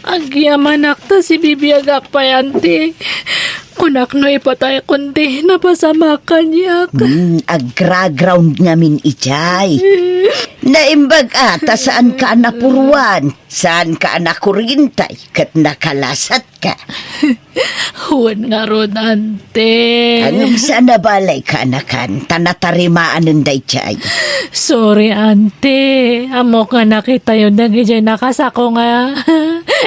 Agyamanak ta sibibiagak pay, Auntie. Kunak no ipataykon ti napasamak kaniak. Hmm, agraground ngamin idiay. Naimbag a ta saanka a napuruan. Saanka a nakurintay ket nakalasatka. Wen ngarud, ante. Ngem saan a balay, kaanakan, ta natarimaanen daydiay. Sorry, ante. Ammok nga nakitayo dagidiay nakasako nga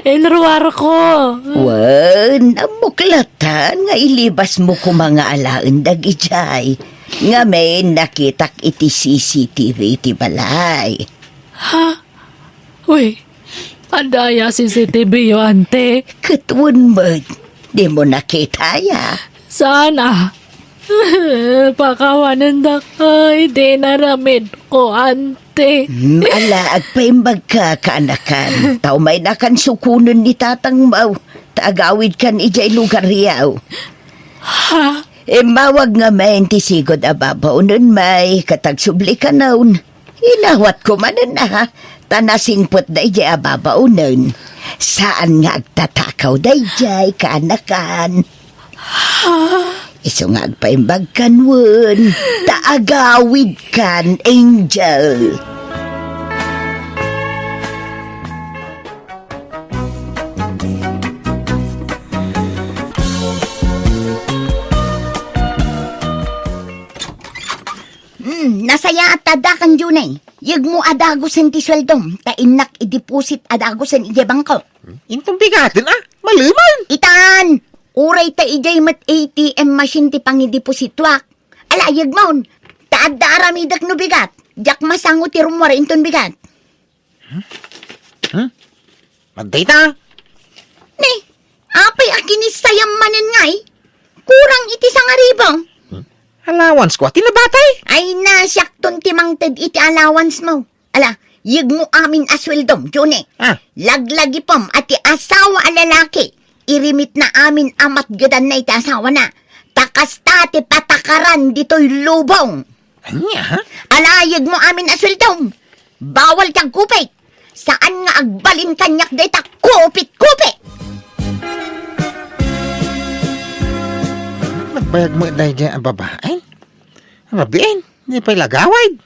inruarko. Wen, ammok latan nga ilibasmo koma nga alaen dagidiay. Ngamin, nakitak iti C C T V ti balay. Ha? Uy, adda aya C C T V yo, ante? Ket wen met, dimo nakita aya? Saan a? Pakawanendak, ay, di naramid ko, ante. Hmm, ala, agpaimbagka, kaanakan. Ta umaynakan sukonen ni tatangmo, ta agawidkan idiay lugaryo. Ha? Immawag ngamin ti sigud a babaonen, may, ket agsubli kanon. Inawatko manen a, ta nasingpetda idiay a babaonen. Saan nga agtatakaw daydiay, kaanakan. Isu nga agpaimbagkan wen, ta agawidkan, Angel. Hmm, nasayaat ta addakan, Junay. Yegmo a dagusen ti sueldom, ta innak ideposit a dagusen idiay bangko. Inton bigaten a, maleman. Itan, uray ta idiay met A T M machine ti pangidepositoak. Ala, yegmon, ta adda aramidek no bigat. Diak masango ti rummuar inton bigat. Hmm? Hmm? Madayta? Ni, apay a kinissayam manen ngay? Kurang iti sangaribu. Hmm? Allowance ko, ati nabatay? Ay, na, siakton ti mangted iti allowance mo. Ala, yegmo amin a sueldom, Johnny. Ah. Laglagipem a ti asawa a lalaki, irimitna amin a matgedanna iti asawana. Ta kasta ti patakaran ditoy lubong. Ania, ha? Ala, yegmo amin a sueldom. Bawal ti agkupit. Saan nga agbalin kaniak dayta kupit-kupit. Nagbayag mo daydiay a babaen? Rabiin, di pay lagawid.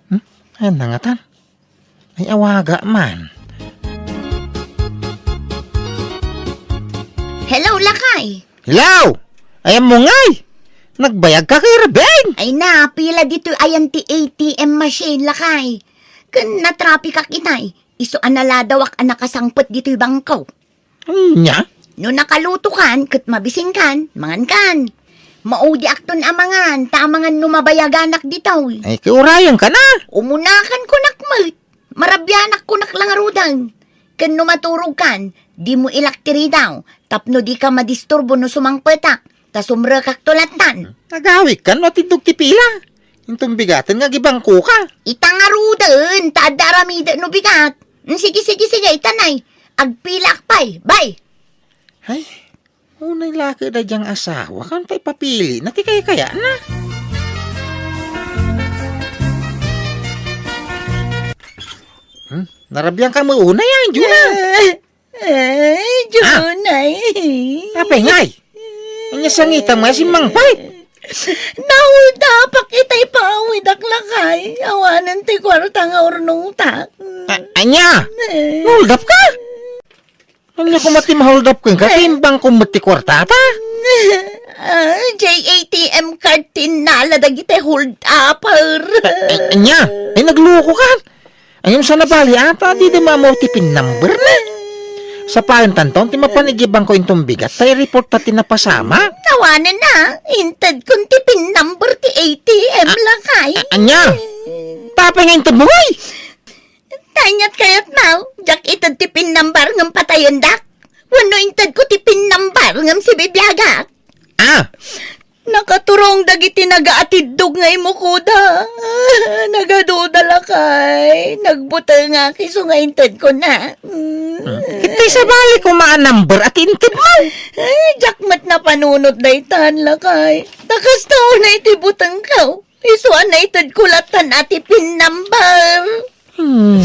Hmm? Ayan na nga tan. Ay, awaga man. Hello, lakay. Hello! Ayan mo ngay! Nagbayag ka kay Rabiin? Ay na, pila ditoy ayan ti A T M machine, lakay. Ken natrapikak itay. Isu a naladawak a nakasangpet ditoy bangko. Ania? No nakalutokan ket mabisinkan, mangankan. Maudiakton a mangan, ta amangan no mabayaganak ditoy. Ay, kiurayan ka na. Umunakan kunak met. Marabianak kunak la ngaruden. Ken no maturogkan, dimo ilak ti ridaw, tapno dika madisturbo no sumangpetak, ta sumrekakto lattan. Nagawikkan no atiddog ti pila. Inton bigaten nga agibangko ka. Ita ngaruden, ta adda aramidek no bigat. Mm, sige, sige, sige, itanay. Agpilaak pay. Bay. Ay, unay laki da diyang asawa, kan pay papili na ti kaykayana. Hmm? Narabian ka mo unay, ah, Juna. Ay, Junay. Apay ngay? Anya sangita mo, simmangpay? Nauldapak itay paawidak, lakay. Awanen ti kuarta nga urnongtak. A-, anya? Eh. Nahuldap ka? Anya ko mati mahuldap ka? Katimbang ko mati kuarta ta? Ah, J A T M card ti nala dagiti hold upper. A-, anya? Ay, nagluko ka? Ay, ngem sa nabali ata, di da maammo ti pin number na. Sapaen tanton ti mapan idiay bangko inton bigat, ta i-report ta ti napasama. Awanen na, inted kon ti pin number ti A T M, lakay. A-, anya? Tapay nga inted mo, ay! Tanyat kayat mo, diak ited ti pin number ngem patayendak. Wenno inted ko ti pin number ngem sibibiagak. Ah! Nakaturong dagiti nagaatiddog nga imukoda. Nagaduda lakay. Nagbutengak isu nga inted ko na. Mm. Hmm. Iti sabali ko maan number a ti inted mo. Ay, diak met napanunot daytan, lakay. Ta kasta unay ti butengko. Isu a naited ko lattan a ti pin number. Hmm.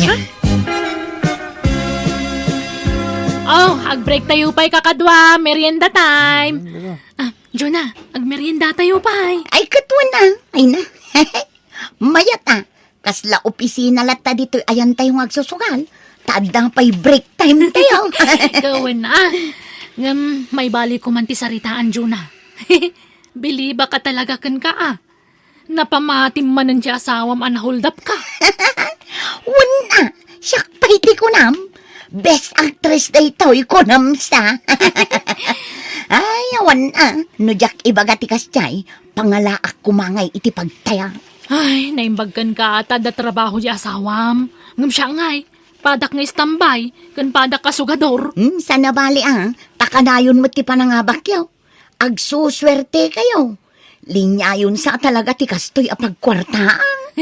Oh, ag-break tayo pay, kakadua. Merienda time. Ah, Jonah, agmerienda tayo pay. Ay, katuan na. Ay na. Mayat a. Kasla opisina latta ditoy ayan tayo nga agsusugal. ta adda pay break time tayo. Wen a. Ngem, maibalik ko man ti saritaan, Juna. Bilibak a talaga kenka, a. Napamatim manen ti asawam a nahuldapka. Wen a, siak pay ti kunam. Best actress daytoy, kunam sa. Ay, awan a. No diak ibaga ti kasdiay, pangalaak koma ngay iti pagtaya. Ay, naimbag kenka ta adda trabaho ti asawam. Ngem siak ngay, padak nga istambay, ken padak a sugador. Hmm, saan a bali a, ta kanayon met ti panangabakyo. Agsusuerte kayo. Liniayon sa talaga ti kastoy a pagkuartaan.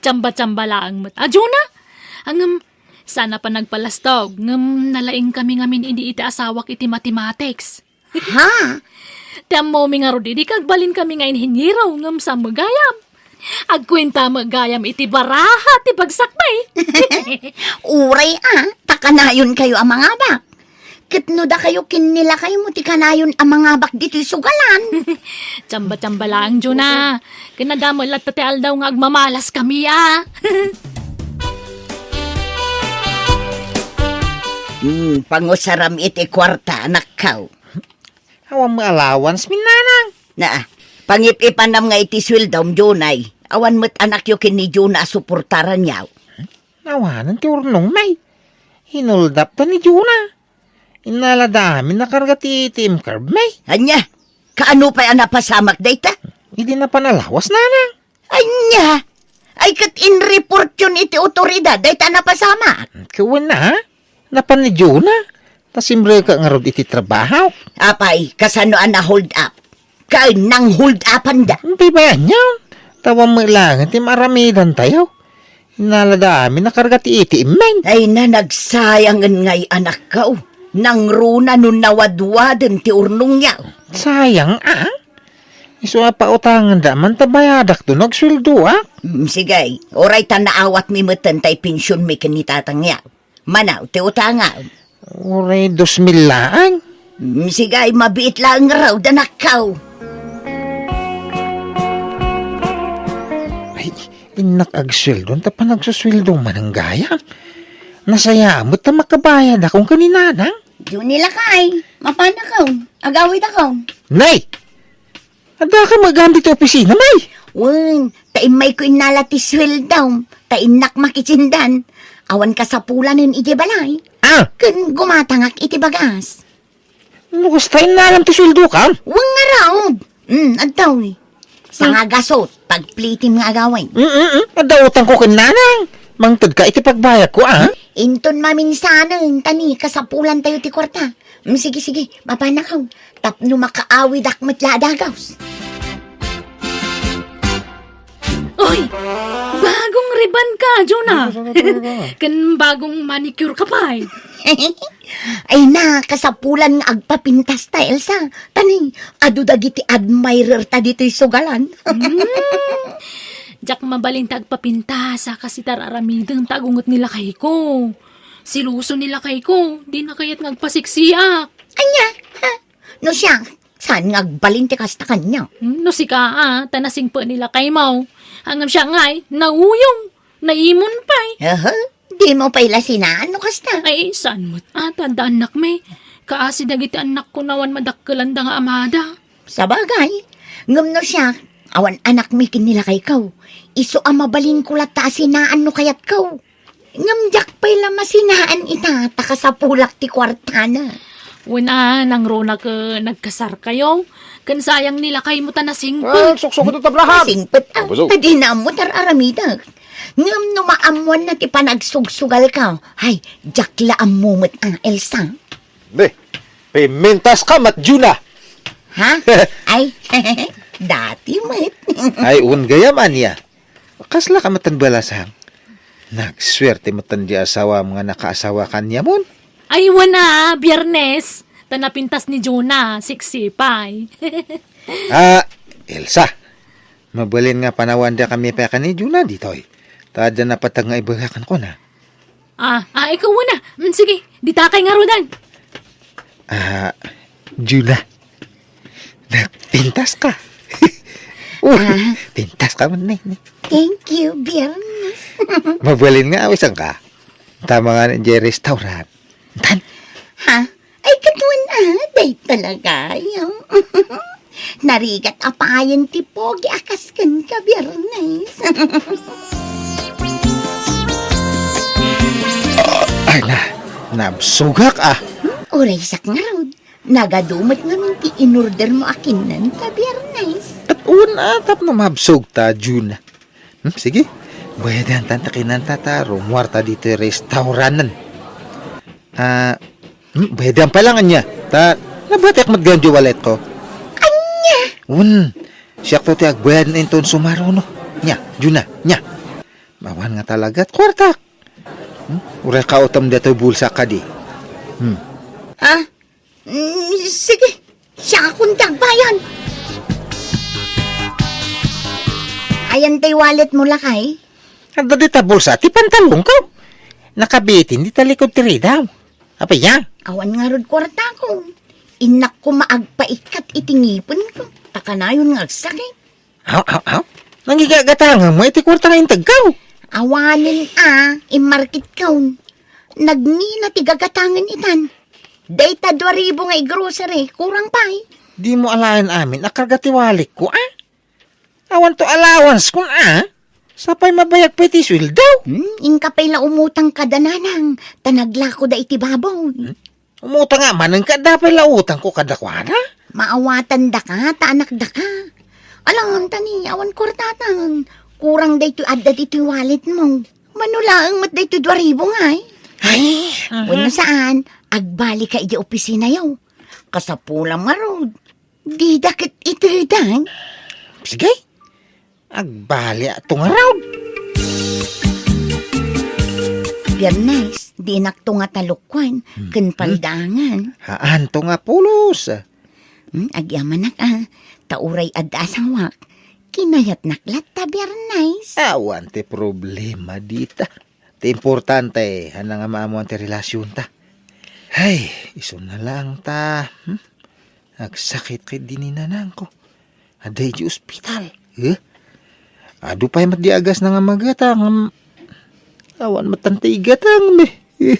Tsamba-tsamba laeng met. A, Juna? Ngem, saan a panagpalastog, ngem nalaingkami ngamin idi iti asawak iti mathematics. Ha? Ti ammomi ngarud idi kagbalinkami nga inhiniero ngem sa met gayam. Agkuenta met gayam iti baraha ti bagsakmi. Uray a, ta kanayon kayo a mangabak. Ket no dakayo ken ni lakaymo ti kanayon a mangabak ditoy sugalan. Tsamba-tsamba laeng, Juna. Ken nadamel latta ti aldaw nga agmamalaskami a. Hmm, pangusaram iti kuarta, anakko. Awan met allowance mi, nanang. Na, pangip-ipanam nga iti sueldom, Junay. Awan met anakyo ken ni Juna a suportaranyo. Awanen ti urnongmi. Hinuldapda ni Juna. Innalada amin a karga ti A T M cardmi. Ania? Kaano pay a napasamak dayta? Idi napan a lawas, nanang. Ania? Ay, ket inreportyon iti otoridad dayta a napasamak? Ket wen a, napan ni Juna. Ta simrek ngarud iti trabaho. Apay, kasano a na-hold up? Ken nang-hold upanda? Ti bayan niya. Awan met laeng ti maaramidantayo. Innalada amin a karga ti A T M men. Ay, nanagsayangen ngay anakko. Nangruna no nawadwaden ti urnongyo. Sayang a. Isu a pautanganda man ta bayadakto no agsueldoak. Mm, sige, uray ta naawatmi metten tay pensionmi ken ni tatangyo. Mano ti utangam? Uray dos mil laeng. Mm, sige, mabiit laeng ngarud, anakko. Ay, innak agsueldo, anta panagsusueldo manen gayam. Nasayaat met ta makabayadakon ken ni nanang. Juni lakay, mapanakon, agawidakon. Nay! Addaka met gayam ditoy opisina, May? Wen, ta immayko innala ti sueldom, ta innak makitindan. Awan kasapulanen idiay balay. Ah! Ken gumatangak iti bagas. No kasta, innalam ti sueldokam? Wen ngarud. Hmm, adtoy. Sanga gasut, pagplitim nga agawid. Mm, mm, mm. Adda utangko ken nanang. Mangtedka iti pagbayadko, a? Inton maminsanen, ta ni kasapulantayo ti kuarta. Mm, sige, sige, mapanakon. Tapno makaawidak met la a dagus. Oy! Bagong riban ka, Jonah! Ken bagong manicure ka pay. Ay na, kasapulan nga agpapintasta, Elsa. Ta ni, adu dagiti admirer ta ditoy sugalan. Hmm. Diak mabalin ta agpapintas, a, kas ita ar-aramidem ta agunget ni lakayko. Seloso ni lakayko, dina kayat nga agpasiksiak. Ania? Ha? No siak, saan nga agbalin ti kasta kaniak? Hmm, no sika, a, ta nasingpet ni lakaymo. Ngem siak ngay, nauyong, naimon pay. Aha, dimo pay la sinaan no kasta? Ay, saan met, a, ta adda annakmi. Kaasi dagiti annakko no awan madakkelanda nga amada. Sabagay, ngem no siak, awan annakmi ken ni lakayko. Isu a mabalinko latta a sinaan no kayatko. Ngem diak pay la masinaan ita, ta kasapulak ti kuartana. Wen a, nangruna ket nagkasarkayo, ken sayang ni lakaymo ta nasingpet. Ah, suksok ito, tabrahan! Nasingpet, a, ta dina ammo ti ar-aramidak. Ngem no maammoanna ti panagsugsugalko, ay, diak la ammo met, a, Elsa. Di, pimintas ka met, Juna. Ha? Ay, dati met. Ay, wen gayam, ania. Kasla ka metten balasang. Nagsuerte metten di asawam nga nakaasawa kaniamon. Ay, wen a, Biyernes. Ta napintas ni Jonah, siksi pay. Ah, Elsa, mabalin nga panawanda kami pay ken ni Jonah ditoy. Ta adda napateg nga ibaga kenkuana. Ah, ah, ikaw muna. Mm, sige, ditakay ngaruden. Ah, Juna. Nagpintas ka. Oh, ah. Pintas ka man, ne, ne. Thank you, Biyernes. Mabalin nga awisan ka. ta mangan idiay restaurant. Tan? Ha? Ay, katuan a, day talaga, ay, oh. Narigat a payen ti pogi a kas ken ka Biernes. Ay na, nabsugak, ah. Hmm, uraysak ngarud. Nagadu met ngamin ti in-order mo a kinnan ka Biernes. Ket una, tapno mabsog ta, Jun. Hmm, sige. Bayadan tan ta kinanta ta, rumuar ta ditoy restauranten. Ah, hmm, bayadan pa lang, ania. Ta, nabatiak met gayam di wallet ko. Ania? Wen, siak to ti agbayad inton sumaruno. Nia, Juna, nia. Awan nga talagat kuartak. Hmm? Uray kautem datoy bulsa kadi. Hmm. Ah, mm, sige. Siakon ti agbayad. Ayan tay wallet mo, lakay? Adda dita bulsa ti pantalonko. Nakabitin dita likod ti ridaw. Apay ya? Awan ngarud kuartako. Innak koma agpaikkat iti ngipenko. Ta kanayon nga agsakit. Aw, aw, aw. Nangigagatangem nga iti kuarta nga integko. Awanen a, immarketkon. Nagngina ti gagatangen itan. Dayta dua ribu nga i-grocery, kurang pay. Dimo alaen amin a karga ti walletko, a? Awan to allowance kon, a? Sapay mabayag pay ti sueldo. Hmm, inka pay la umutang kada nanang, ta naglako da iti baboy. Hmm? Umutang nga manen ket adda pay la utangko kadakuada. Maawatandaka ta anakdaka. Alangan ta ni awan kuartatan. Kurang daytoy adda ditoy wallet mo. Mano laeng met daytoy dua ribu ngay? Ay, mhm. Wenno saan, agbali ka iti opisinayo. Kasapulam ngarud. Dida ket itedan. Sige. Agbaliakto ngarud. Biernes, dinakto nga talukwan, hmm, ken paldaangan. Haanto nga pulos. Hmm, agyamanak a, ta uray adda asawak, kinayatnak latta Biernes. Awan ti problema dita. Ti importante, ania nga maammoan ti relasionta. Hay, isuna laeng ta, hmm? Agsakit ket di ni nanangko. Adda iti ospital. Eh? Adu pay met di agasna nga magatang. Awan met tan ti igatangmi. Eh.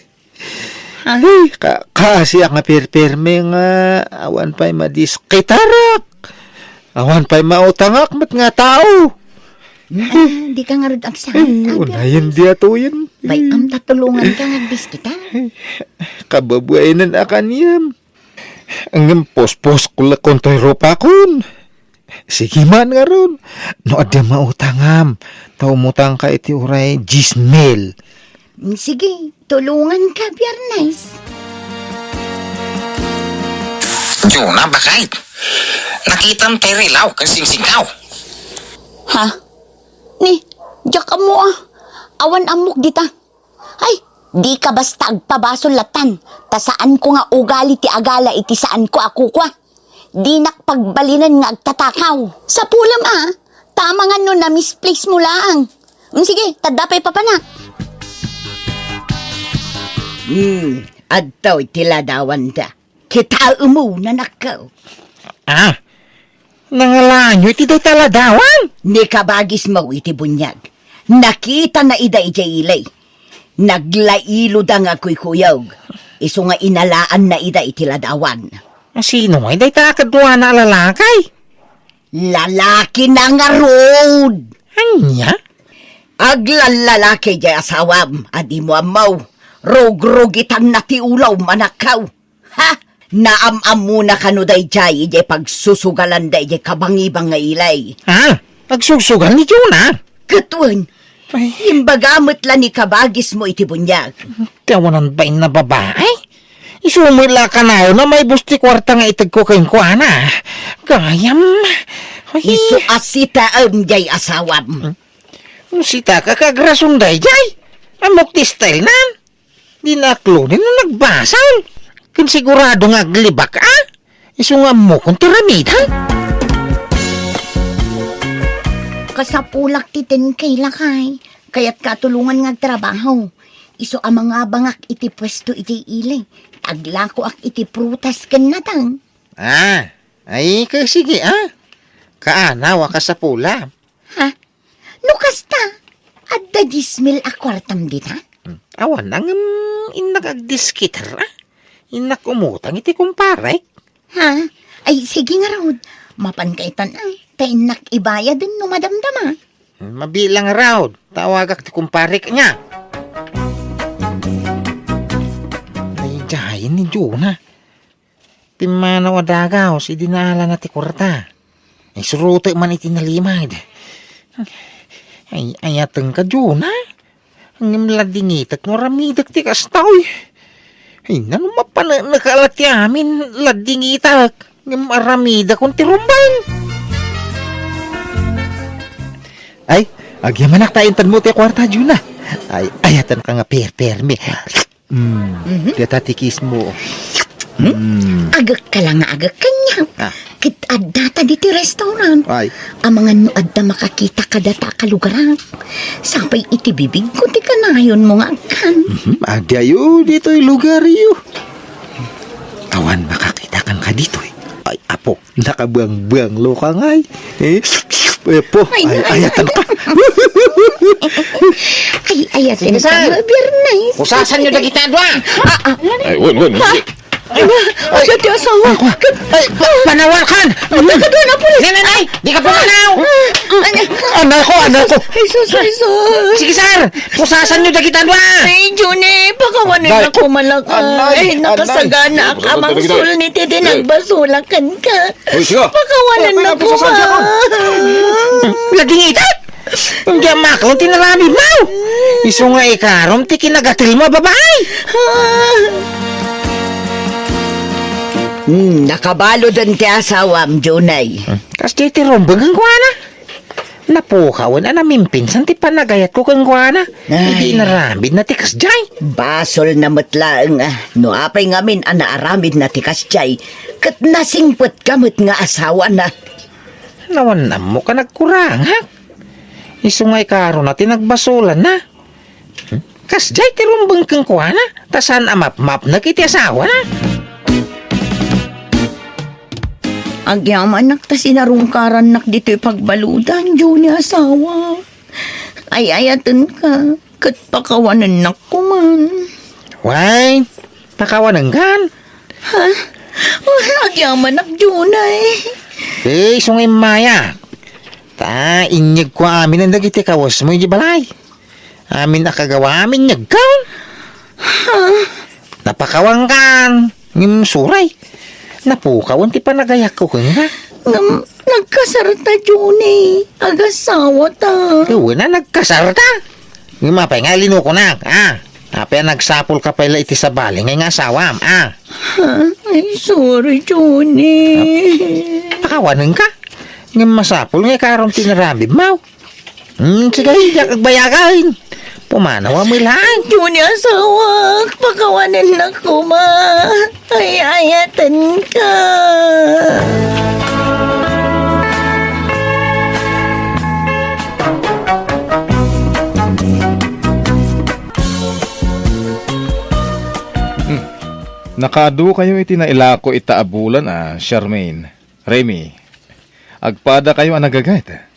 Ay, ka-, kaasiak nga perperme nga awan pay madiskitarak. Awan pay mautangak met nga tao. Ah, di ka ngarud agsakit. Eh, unayen di atuyen. Bay-am ta tulongan ka nga agdiskita. Kababaenan a kaniam. Ngem pospos ko la kon toy rupakon. Sige man ngarud. No adda mautangam, ta umutang ka iti uray dies mil. Sige, tulongan ka, Biernes. Juna, bakay. Nakitam tay rilaw ken singsingkaw. Ha? Ni, diak ammo a. Awan ammok dita. Ay, di ka basta agpabasol latan, ta saanko nga ugali ti agala iti saanko a kukua. Dinak pagbalinen nga agtatakaw. Sapulam a, ta amangan no na-misplace mo laeng. Mm, sige, tadda pay papanak. Hmm, adtoy ti ladawanda. Kitaem mo, nanakko. Ah, nangalaanyo iti dayta ladawan? Ni kabagismo iti buniag. Nakitana ida idiay ili. Naglailoda nga agkuykuyog. Isu nga inalaanna ida iti ladawan. Sino ngay dayta a kaduana a lalaki? Lalakina ngarud! Ania? Aglallalaki diay asawam a dimo ammo. Rugrugitanna ti ulom, manakko. Ha? Naam-ammona kano daydiay idiay pagsusugalanda idiay kabangibang nga ili? Ha? Agsusugal ni Jonah? Ket wen, ay, imbaga met la ni kabagismo iti buniag. Ti awanan bain a babai? Isu met la kanayon a maibus ti kuarta nga itegko kenkuana. Gayam. Ay. Isu a sitaem diay asawam. Hmm? No sitaka ket agrason daydiay. Ammok ti style nan. Di na aklonen no nagbasol. Ken sigurado nga aglibak, a? Isu nga ammokon ti aramiden. Kasapulak ti ten K, lakay. Kayatka a tulongan nga agtrabaho. Isu a mangabangak iti puesto iti ili. Aglakoak iti prutas ken nateng. Ah, ay, ket sige, a? Kaanaw a kasapula. Ha? No kasta, adda dies mil a kuartam dita? Hmm. Awan, ngem innak agdiskiter, a? Innak umutang iti kumparek. Ha? Ay, sige ngarud. Mapan kaytan, a, ta innak ibayaden no madamdama. Mabilang ngarud, tawagak ti kumparek ania. Ay, diay ni Juna. Pimmanaw a dagaw, idi naalana ti kuarta. Ay, surotek man iti nalimad. Ay, ayatenka, Juna. Ngem ladingitek no aramidek ti kasta, oy. Ay, nano mapaneknek a la ti amin, ladingitek. Ngem aramidakon ti rumbeng. Ay, agyamanak ta intedmo ti kuarta, Juna. Ay, ayatenka nga perpermi. Mm. Mhm. Data ti kiss mo. Hmm? Mm. Agek ka lang nga agek kaniak. Ah. Ket adda ta diti restaurant. Ay. Amangan no adda makakita kadata a kalugarak. Sapay iti bibigko ti kanayonmo nga agkan. Mhm. Adi ayo ditoy lugaryo. Awan makakita kan ka ditoy. Ay, apo. Nakabuangbuanglo ka ngay. Eh, eh, po. Ay, ay, na, ay, ayatan ka. Ay, ayaten ka, Biyernes. Pusasan niyo dagita dua. Ah, ah. Ay, wen, wen, wen. Ay, ay, ti asawa. Ay, pa-, panawakan. Ay, kadua na, pulis. Nay, nay, nay, di ka pumanaw. Ay, anay ko, anay ko. Ay, sus, ay, sus. Sige, sir. Pusasan niyo dagita dua. Ay, Juni, pakawanen na ko malakay. Anay, anay. Nakasagana ak amang sulni ti dinagbasolak kenka. Hoy, siga. Pakawanen na ko, ma. Ladingitek! Diay maklo ti naramidmo. Isu nga ikarom ti kinagatilmo a babai. Hmm, nakabaluden ti asawam, Junay. Kasdiay ti rumbeng kenkuana. Napukawen a namimpinsan ti panagayatko kenkuana. Ay. Idi inaramidna ti kasdiay. Basolna met laeng, a, no apay ngamin a naaramidna ti kasdiay, ket nasingpetka met nga asawana. Awan ammok a nagkurangak. Isu nga ikarona ti nagbasolanna. Kasdiay ti rumbeng kenkuana, ta saan a mapmapnek iti asawana. Agyamanak ta sinarungkarannak ditoy pagbaludan, Juni asawa. Ay-ayatenka, ket pakawanennak koman. Way, pakawanenkan? Ha? Agyamanak, Junay. Eh, isu nga immayak. Ta, inyegko amin dagiti kawesmo iti balay. Amin a kagawam, inyegko. Ha? Napakawankan. Ngem suray. Napukawen ti panagayatko kenka. Ngem nagkasarta, Juni. Agasawata. Wen a, nagkasarta. Ngem apay nga linukonak, a? Apay a nagsapulka pay la iti sabali nga asawam, a? Ha? Ay, sorry, Juni. Pakawanenka. Ngem masapul nga ikarom ti inaramidmo. Hmm, sige, diak agbayagan. Pumanaw a met laeng. Juni, asawak, pakawanennak koma. Ay-ayatenka. Hmm. Nakaadu kayo iti nailako ita a bulan a, Charmaine. Remy, agpada kayo a nagaget.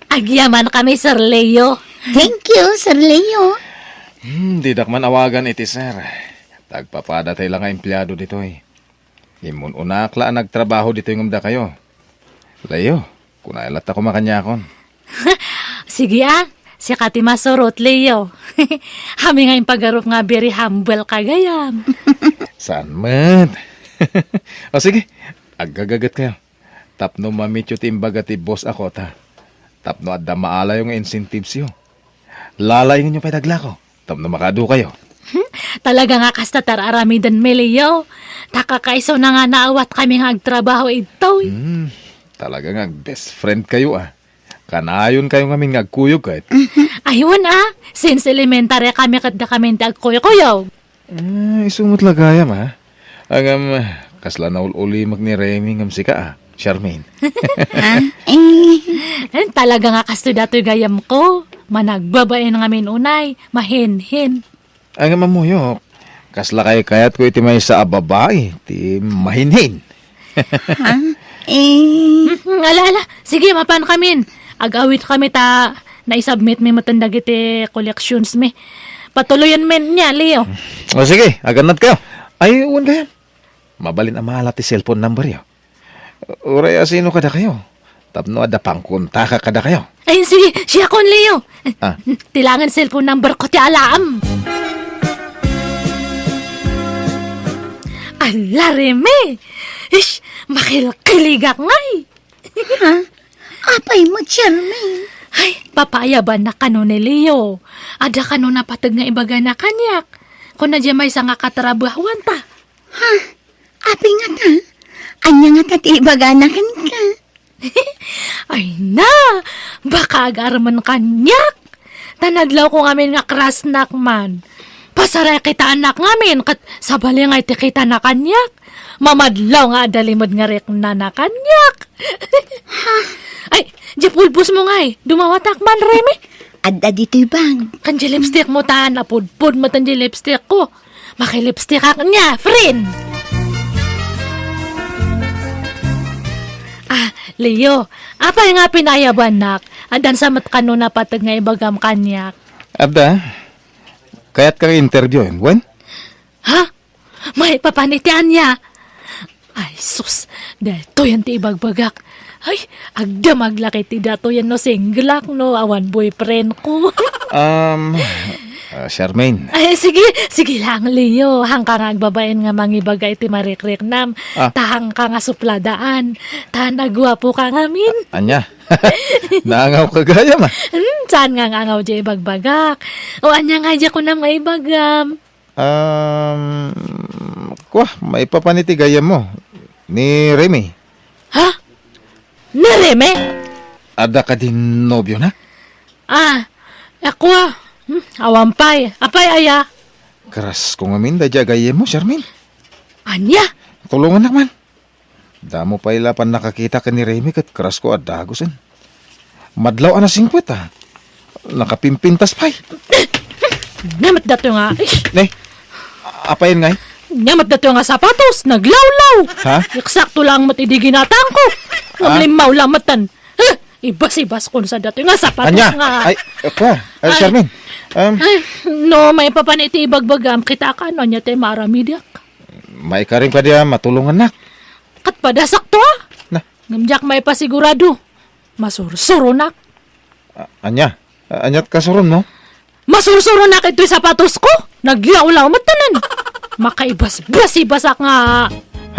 Agyamankami, Sir Leo. Thank you, Sir Leo. Hmm, didak man awagan iti sir. Tagpapada tay la nga empleado ditoy. Immun-unak la a nagtrabaho ditoy ngem dakayo. Leo, kunay latta koma kaniakon. Sige a, sika ti masurot, Leo. Amin nga impagarup nga very humble ka gayam. Saan met? O sige, aggagaget kayo. Tapno mamityo ti imbaga ti boss a kota. Tapno adda maalayo nga incentives yo. Lalaingenyo pay daglako. Tapno makaadu kayo. Talaga nga kasta ti ar-aramidenmi, Leo. Ta kakaisuna nga naawatkami nga agtrabaho idtoy. Hmm, talaga nga best friend kayo, a. Kanayon kayo ngamin nga agkuyog ket. Aywan a, since elementary kami ket dakami ti agkuykuyog. Ah, isu met la gayam, a. Ngem, kasla naul-ulimek ni Remy ngem sika, a, Charmaine. Ah, eh. Eh, talaga nga kastoy datoy gayam ko. Managbabain ngamin unay, mahinhin. Ay nga mamuyok, kasla kaykayatko iti maysa a babai ti mahinhin. Ha? Eh. Mhm, ala, ala. Sige, mapan kamin. Ag-awit kami ta naisubmit mi metten dagiti collections mi. Patuloyen men nia, Leo. O sige, agannad kayo. Ay, wen gayam. Mabalin a maala ti cellphone number yo. Uray asino kadakayo? Tapno adda pangkontakak kadakayo. Ay, sige, siakon, Leo. Ah. Ti langen cellphone number ko ti alaam. Ala, Reme! Ish, makilkiligak ngay! Ha? Apay met, Charmaine? Ay, papaayabannak kano ni Leo. Adda kano napateg nga ibagana kaniak. Kuna diay maysa nga katrabahuanta. Ha? Apay ngata? Ania ngata ti ibagana kenka? Ay na, baka agarman kaniak. Ta nadlawko ngamin nga crushnak man. Pasaray kitaennak ngamin ket sabali nga iti kitana kaniak. Mamadlaw nga adda limed nga riknana kaniak. Ay, diay pulbosmo ngay. Dumawatak man, Reme. Adda ditoy bag. Ken diay lipstickmo ta, napudpod met diay lipstickko. Makilipstickak nia, friend. Ah, Leo, apay nga pinaayabannak? Addan sa met kano napateg nga ibagam kaniak? Adda. Kayatka nga interviewin, wen? Ha? Maipapan iti ania? Ay, sus, daytoyen ti ibagbagak. Ay, agdamag la ket ti daytoyen no singlak, no awan boyfriendko. Um, ah, Charmaine. Ay, sige, sige lang, Leo. Haanka nga agbabain nga mangibaga iti marikriknam. Ah. Ta haanka nga supladaan. Ta naguapoka ngamin. Ania? Naangawka gayam, ah. Hmm, saan nga angaw diay ibagbagak? O ania nga diay kunam nga ibagam? Um, kua, maipapan iti gayyemmo. Ni Remy. Ha? Ni Remy? Adda kadi nobiona? Ah, a kua. Hmm, awan pay. Apay aya? Crushko ngamin daydiay a gayyemmo, Charmaine. Ania? Tulongannak man. Damo pay la pannakakita ken ni Remy ket crushko a dagusen. Madlaw a nasingpet, a. Nakapimpintas pay. Ania met daytoy nga, ish. Ne? Apayen ngay? Ania met daytoy nga sapatos, naglawlaw. Ha? Eksakto lang met idi ginatangko. Ngem Ah? limmaw la metten. Huh, ibas-ibas kon sa daytoy nga sapatos Ania? nga. Ay, apa? Ay, Ay. Charmaine. Um, Ay, no, maipapan iti ibagbagam, kitaak no ania ti maaramidak. Maikarim kadi a matulongannak. Ket pada sakto, a. Na. Ngem diak maipasigurado. Masursuronak. A-, ania? A-, aniat kasuronmo? Masursuronak itoy sapatosko. Naglawlaw met tanan. Makaibasbasibasak nga.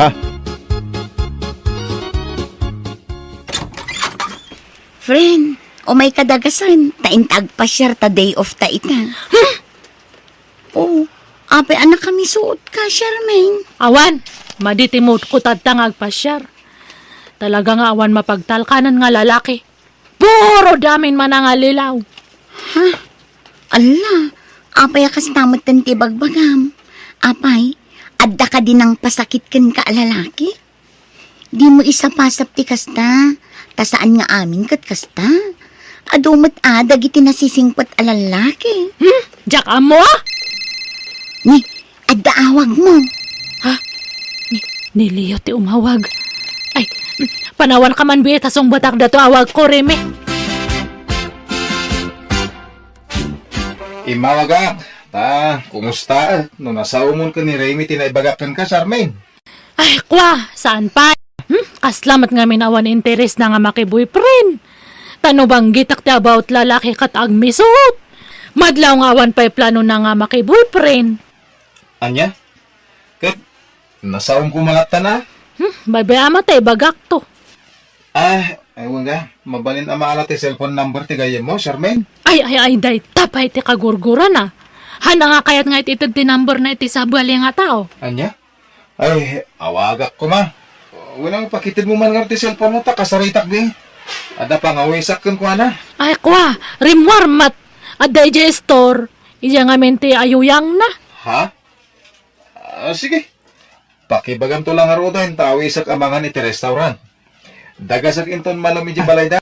Ha? Friend, umayka dagasen, ta inta agpasiar ta day off ta ita. Hmm? Oh, apay a nakamisuotka, Charmaine? Awan, madi ti moodko tatta nga agpasiar. Talaga nga awan mapagtalkanan nga lalaki. Puro damin manangallilaw. Ha? Alla, apay a kasta metten ti ibagbagam? Apay, adda kadi nangpasakit kenka a lalaki? Dimo isapasap ti kasta, ta saan nga amin ket kasta. Adu met a dagiti nasisingpet a lallaki. Hmm? Diak ammo, a? Ni, adda awagmo. Ha? Ni, ni Leo ti umawag. Ay, mm, panawanka man biit a sungbatak dato awagko, Remy. Immawagak, ta, kumustaek, no nasaomon ken ni Remy ti naibagak kenka, Charmaine? Ay, kua, saan pay? Hmm? Kasla met ngamin awan interes na nga makiboyfriend. Ta no banggitak ti about lalaki ket agmisuot. Madlaw nga awan pay plano na nga makiboyfriend. Ania? Ket, nasaom ko mangatta na? Hmm, baybay-am ta ibagak to. Ah, ay, wen ka, mabalin a maala ti cellphone number ti gayyemmo, Charmaine? Ay, ay, ay, dayta pay ti kagurgurana. Haanna nga kayat nga it-ited ti number na iti sabali nga tao. Ania? Ay, awagak koma. Wen, pakitedmo man ngarud ti cellphone mo ta kasaritak di. Adda pangawisak kenkuana. Ay, kua, rimmuar met. Adda idiay store. Idiay ngamin ti ayuyangna. Ha? Ah, sige. Pakibagamto la ngaruden ta awisek a mangan iti restaurant. Dagasek inton malem idiay balayda.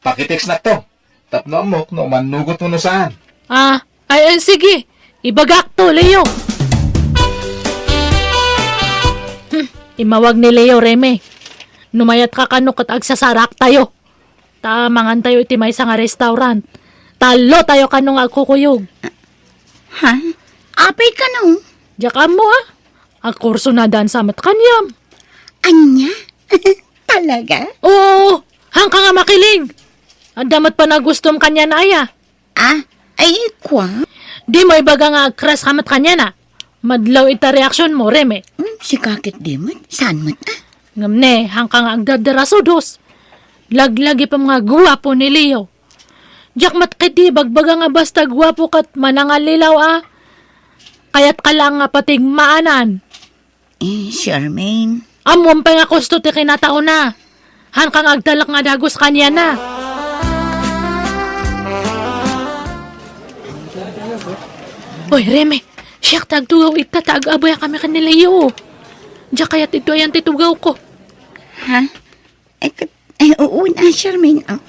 Pakitextnakto. Tapno ammok no mannugotmo no saan. Ah, ay, ay, sige. Ibagakto, Leo. Hmm, immawag ni Leo, Remy. No mayatka kano ket agsasaraktayo. Ta mangantayo iti maysa nga restaurant. Tallotayo kano nga agkukuyog. Ha? Apay kano? Diak ammo, a. Agkurso na dansa met kaniam. Ania? Talaga? Oo, hangka nga makiling. Adda met panagustom kaniana aya. Ah, ay, kwa? Dimo ibaga nga agkras ka met kaniana. Madlaw ita reaksyon mo, Reme. Hmm, sika ket di met? Saan met, ah? Ngem ne, hangka nga agdadara sudos. Laglagipem nga guapo ni Leo. Diak met ket di bagbaga nga basta guapo ket manangallilaw a. Kayatka laeng nga patigmaanan. Eh, Charmaine. Ammom pay nga kusto ti kinataona. Hangka nga agtalek nga dagus kaniana. Oy, Reme, siak ti agtugaw ita ta ag-abayakami ken ni Leo. Diak kayat ito ayan ti tugawko. Ha? Ay, kat-, ay, oo na, Charmaine. Ah,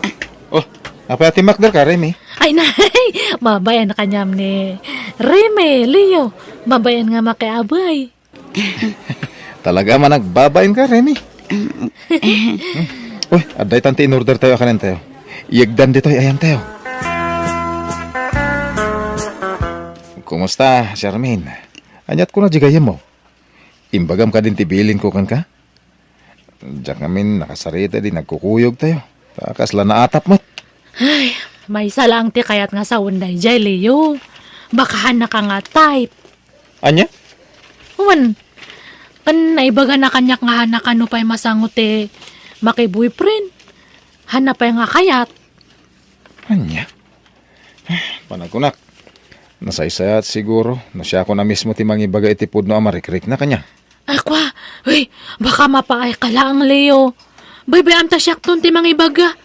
ah. Oh, apay a timmakder ka, Remy? Ay, nay, babaen kaniam ni Remy, Leo. Babaen nga makiabay. Talaga man nagbabaen ka, Remy. Mm. Uy, adda itan ti in-order tayo, kanen tayo. Iyegdan ditoy, ayan tayo. Kumusta, Charmaine? Anyat ko na di gayyem mo? Imbagam kadin ti bilin ko kenka? Diak ngamin nakasarita di nagkukuyog tayo. Ta kasla naatap met. Ay, maysa laeng ti kayat nga sawen daydiay, Leo. Baka hanaka nga type. Ania? Wen, ken naibagana kaniak nga hanaka no pay masango ti makiboyfriend. Hana pay nga kayat. Ania? Panagkunak, nasaysayat siguro no siakon a mismo ti mangibaga iti pudno a marikrikna kaniak. Ay, kwa, uy, baka mapaayka laeng, Leo. Baybay-am ta siakton ti mangibaga.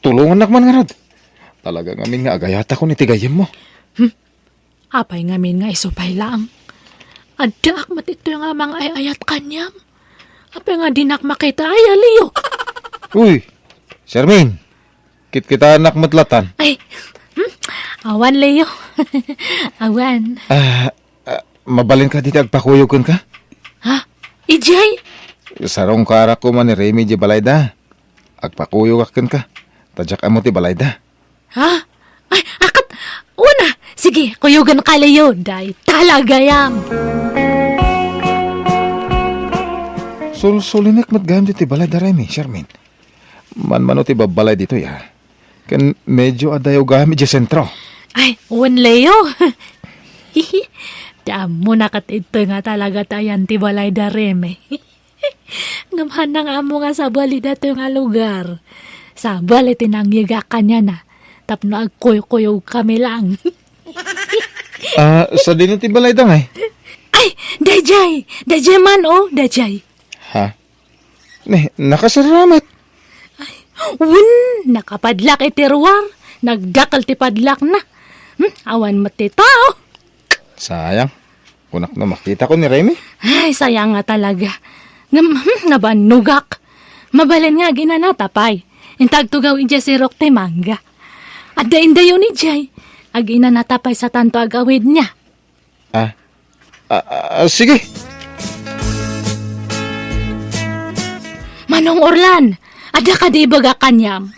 Tulongannak man ngarud. Talaga ngamin nga agayatakon iti gayyemmo. Hmm? Apay ngamin nga isu pay laeng? Addaak met itoy nga mangay-ayat kaniam. Apay nga dinak makita aya, Leo? Uy, Charmaine, kitkitaennak met latan. Ay, hmm? Awan, Leo. Awan. Ah, ah, mabalinka dita agpakuyog kenka? Ha? Idiay? Sarungkarak koma ni Remy di balayda. Agpakuyogak kenka. Ta diak ammo ti balayda. Ha? Ay, akat, una. Sige, kuyogan ka, Leo. Dayta la gayam. Sulsulinek met gayam ditoy balay da Remy, Charmaine. Manmano ti babbalay ditoy, ha? Ken medyo adayo gayam idiay sentro. Ay, wen, Leo. Ti ammona ket itoy nga talaga ti ayan ti balay da Remy. Ngem hana nga ammo nga sabali datoy nga lugar. Sabali ti nangyegak kaniana tapno agkuykuyogkami lang. Ah, sadino ti balayda ngay? Ay, daydiay! Daydiay man, oh, daydiay. Ha? Ne, nakasaramat. Ay, wen, nakapadlak iti ruar. Nagdakkel ti padlakna. Hmm, awan met ti tao. Sayang. Kunak no makita ko ni Remy. Ay, sayang nga talaga. Ngem, hmm, nabannogak. Mabalin nga aginanata pay. Inta agtugaw idiay sirok ti mangga. Adda indayon idiay. Aginanata pay sa tanto agawidna. Ah, ah, ah, sige. Manong Orlan, adda kadi ibaga kaniam?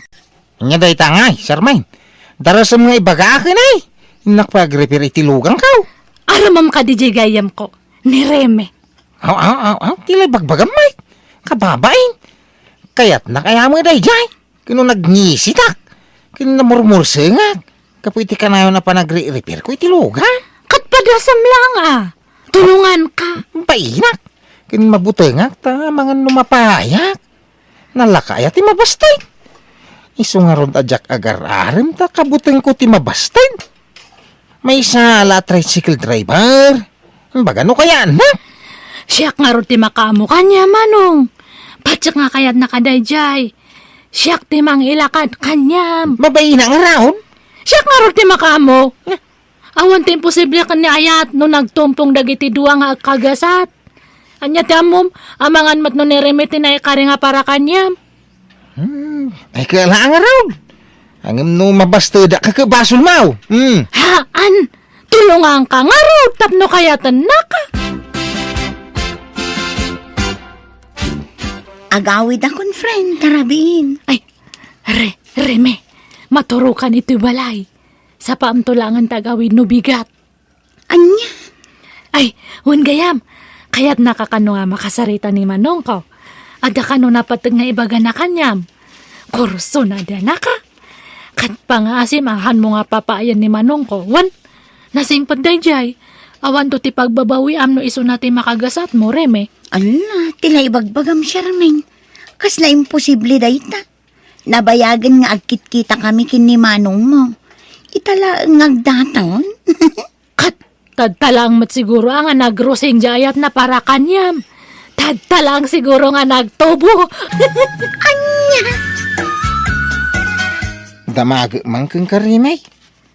Ania dayta ngay, Charmaine? Darasem nga ibagaak, inay. Innak pay agrefer iti lugangko. Aramam kadi diay gayyemko, ni Remy. Aw, aw, aw, aw, ti la ibagbagam, Mike. Kababain. Kayatnak a yamen daydiay. Ken no nagngisitak. Ken namurmursengak. Gapu iti kanayon a panagreferko iti lugan. Ket padasem lang, a. Tulonganka. Bainak. Ken mabutengak ta amangan no mapayak. Nalaka aya ti mabasted? Isu ngarud a diak agar-arem ta kabutengko ti mabasted. Maysa la a tricycle driver. Baga no kayatna? Siak ngarud ti makaammo kaniam, Manong. Patiek nga kayatna kadaydiay. Siak ti mangilakad kaniam. Mabaina ngarud? Siak ngarud ti makaammo. Awan ti imposible ken ni ayat no nagtumpong dagiti dua nga agkagasat. Ania ti ammom, amangan met no ni Remy ti naikari nga para kaniam? Hmm, ay, kaya lang, Rod. Ngem no mabastedak, kakabasolmo. Hmm. Haan, tulonganka ngarud tapno kayatennaka. Agawidakon, friend, ta rabiin. Ay, Re-, Remy, maturokan itoy balay. Sapaamto laengen ti agawid no bigat. Ania? Ay, wen gayam. Kayatnaka kano nga makasarita ni manongko? Adda kano napateg nga ibagana kaniam? Kurso na dianaka? Ket pangaasim a hanmo nga papaayan ni manongko, wen? Nasingpet daydiay. Awanto ti pagbabawiam no isuna ti makagasatmo, Reme. Ala, ti naibagbagam, Charmaine. Kasla imposible dayta. Nabayagen nga agkitkitakami ken ni manongmo. Ita laeng nga agdaton. Ket tadta laeng met siguro a nga nagrosing diay ayatna para kaniam. Tadta laeng siguro nga nagtubo. Ania? Damagek man kenka, Reme.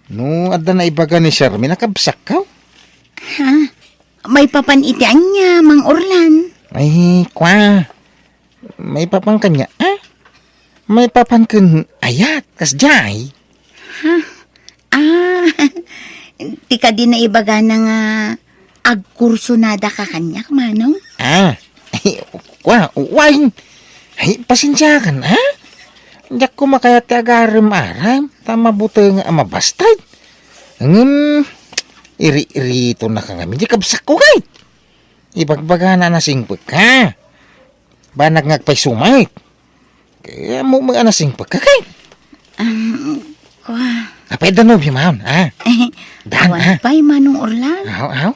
No adda naibaga ni Charmaine a kabsatko? Ha? Maipapan iti ania, Mang Orlan? Ay, kua. Maipapan kaniak, a? Maipapan ken ayat, kasdiay? Ha? Ah, ti kadi naibagana nga agkursonadaka kaniak, manong? Ah, kua, wen. Ay, pasensiakan, a? Diak koma kayat ti agarem-arem, ta mabuteng a mabasted. Ngem, iri-iritonaka ngamin, diay kabsatko, kayat. Ibagbagana a nasingpet ka. Banag nga agpaysuma. Kaya mo may a nasingpet ka, kayat. Um, kua. Apay da nobio man, a? Eh, Daan, awan a? Pay, Manong Orlan. Aw, aw.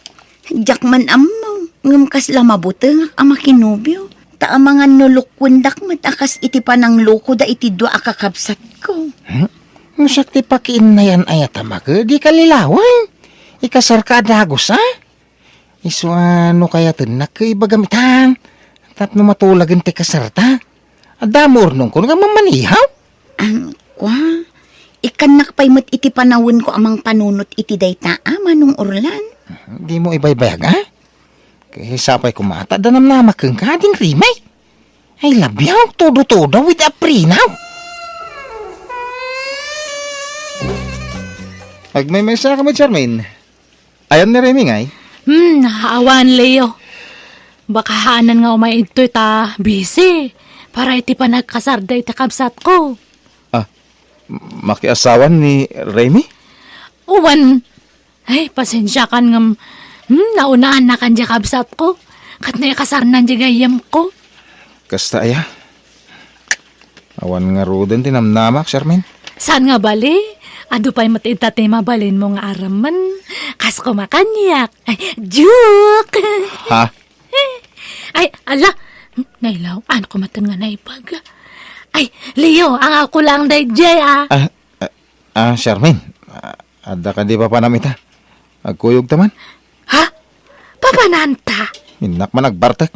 Diak man ammo, ngem kasla mabutengak a makinobio. Ta amangan no lukwendak met a kas iti pananglokoda iti dua a kakabsatko. Hmm? No siak ti pakiinnayan ayat a make, di ka lilawen. Ikasarka a dagus, a? Isu a no kayatennak, ibagam itan. Tapno matulagen ti kasarta. Adda mo urnongko nga mamanihaw? Am, kua, ikkannak pay met iti panawenko a mangpanunot iti dayta a, Manong Orlan. Di mo ibaybayag, a? Kay sapay koma ta adda namnamak kenka, Ading Reme. I love you, todo-todo with a prenup. Agmaymaysa ka met, Charmaine. Ayan ni Reme ngay? Hmm, awan, Leo. Baka haanan nga umay idtoy ta busy para iti panagkasarda iti kabsatko. Ah, makiasawan ni Reme? Wen. Ay, pasensiakan ngem, hmm, naunaannakan diay kabsatko. Ket naikasarnan diay gayyemko. Kasta aya? Awan ngaruden ti namnamak, Charmaine. Saan nga bali? Adu pay met ita ti mabalinmo nga arammen. Kas kumakaniak. Ay, joke! Ha? Ay, ala! Nailaw-an ko met nga naibaga. Ay, Leo, angawko lang daydiay, a. Ah, ah, ah, Charmaine, ah, adda kadi papanam ita? Agkuyogta man? Ha? Papananta? Innak man agbartek.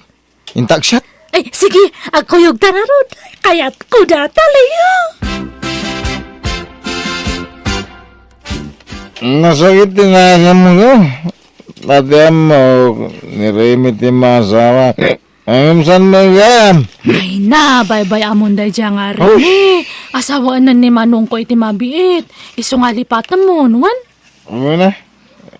Inta agsiat? Ay, sige, agkuyogta ngarud. Kayatko dayta, Leo. Nasakit ti naganmo. Pati ammo, ni Remy ti maasawa. Ngem saan met gayam? Ay na, baybay-amon daydiay nga Remy. Asawaenen ni manongko iti mabiit. Isu nga lipatemon, wen? Wen a,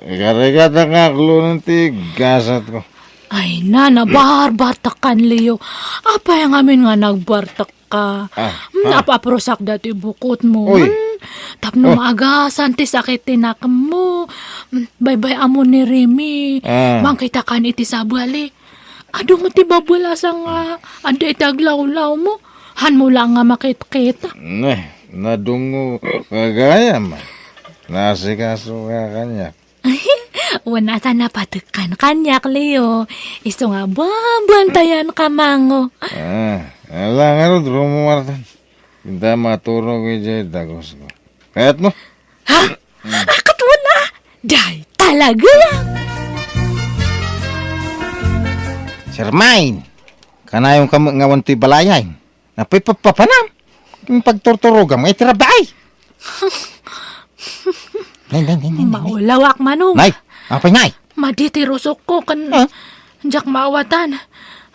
ikarigata nga aklonen ti gasatko. Ay na, nabarbartakan, Leo. Apay ngamin nga nagbartak ka? Ah, hmm, ah. Apa-aprosak dati bukotmo. Uy. Hmm, tapno oh. Maagasan ti sakit ti nakemmo. Hmm, baybay-amon ni Remy. Ah. Mangkitakan iti sabali. Adu met ti babelasa nga adda iti aglawlawmo. Hanmo la nga makitkita. Ne, nadungo ka gayam. Naasikaso ka kaniak. Wen a ta napatekkan kaniak, Leo. Isu nga babantayan ka mango. Ah, ala ngarud, rumuartan. Inta maturog idiay dagusko. Kayatmo? Ha? Hmm. Akat mo na? Dahil talaga lang. Charmaine, kanayon ka nga awan toy balayan. Apay papapanam? Ing pagturturogam nga iti rabii. Nay, nay, nay, nay, nay, nay. Maulawak, Manong. Nay, apay, nay? Madi ti rusokko ken ah? Diak maawatan.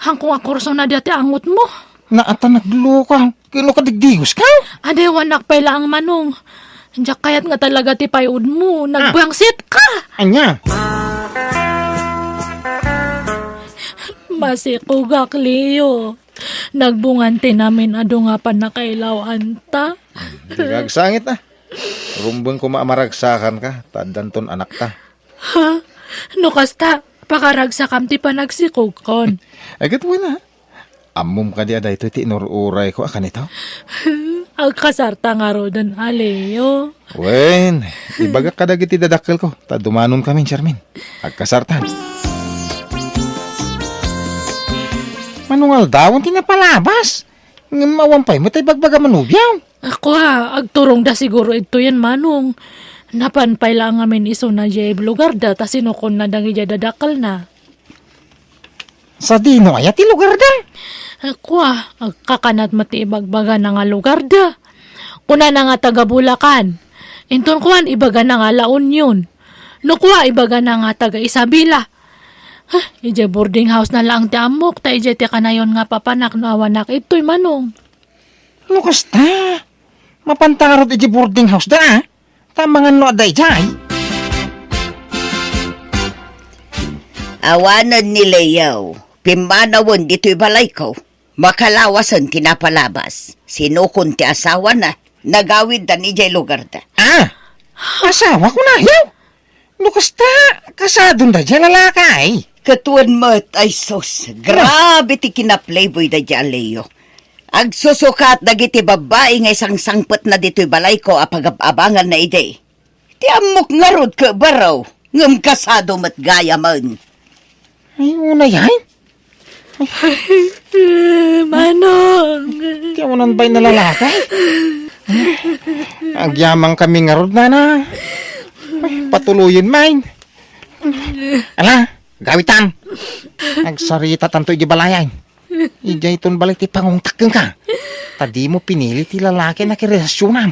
Hanko nga kurso na dati angotmo. Naata nagluka. Kino ka digdigos ka? Adewanak pay laang, Manong. Diak kayat nga talaga ti payudmo. Ah. Nagbangsit ka. Anya? Masikogak, Leo. Nagbungan ti namin adu nga pannakailaw-anta. Di ka agsangit a. Rumbeng koma a maragsakan ka, ta addanton anakta. Ha? No kasta, pakaragsakam ti panagsikogkon. Ay, ket wen a. Ammom kadi a daytoy ti inur-urayko a kanito? Agkasarta ngaruden a Leo. Wen, ibagak kadagiti dadakkelko, ta dumanonkamin, Charmin. Agkasartan. Manong aldawen ti napalabas? Ngem awan pay met ti ibagbagam a nobiam. Kua, agturongda siguro idtoyen, Manong. Napan pay la ngamin isuna diay lugarda ta sinukonna dagidiay dadakkelna. Sadino aya ti lugarda? Kua, agkakanat met ti ibagbagana nga lugarda. Kunana nga taga Bulacan. Inton kuan, ibagana nga La Union. No kua, ibagana nga taga Isabela. Huh, idiay boarding house na laeng ti ammok, ta idiay ti kanayon nga papanak no awanak idtoy, Manong. No kasta, mapanta ngarud idiay boarding house da, a? Ta mangan no adda idiay. Awanen ni Leo, pimmanawen ditoy balayko. Makalawasen ti napalabas. Sinukon ti asawana, nagawiddan idiay lugarda. Ah! Asawa ko na, yaw! No kasta, kasadon da diay lalaki. Ket wen met, ay sus, grabe ti kinaplayboy da diay a Leo. Agsusukat dagiti babbai nga isangsangpetna ditoy balayko a pagab-abanganna idi. Ti ammok ngarud ket baro, ngem kasado met gayamen. Ay, unay, ay. Manong. Ti awanan bay na lalaki? Agyaman kami ngarud, nana. Ay, patuloyen, main. Ala, gawitan. Agsarita tanto iti balayan. Idiay ton balik ti pangungtak kenka. Ta dimo pinili ti lalaki a nakirelasyonam.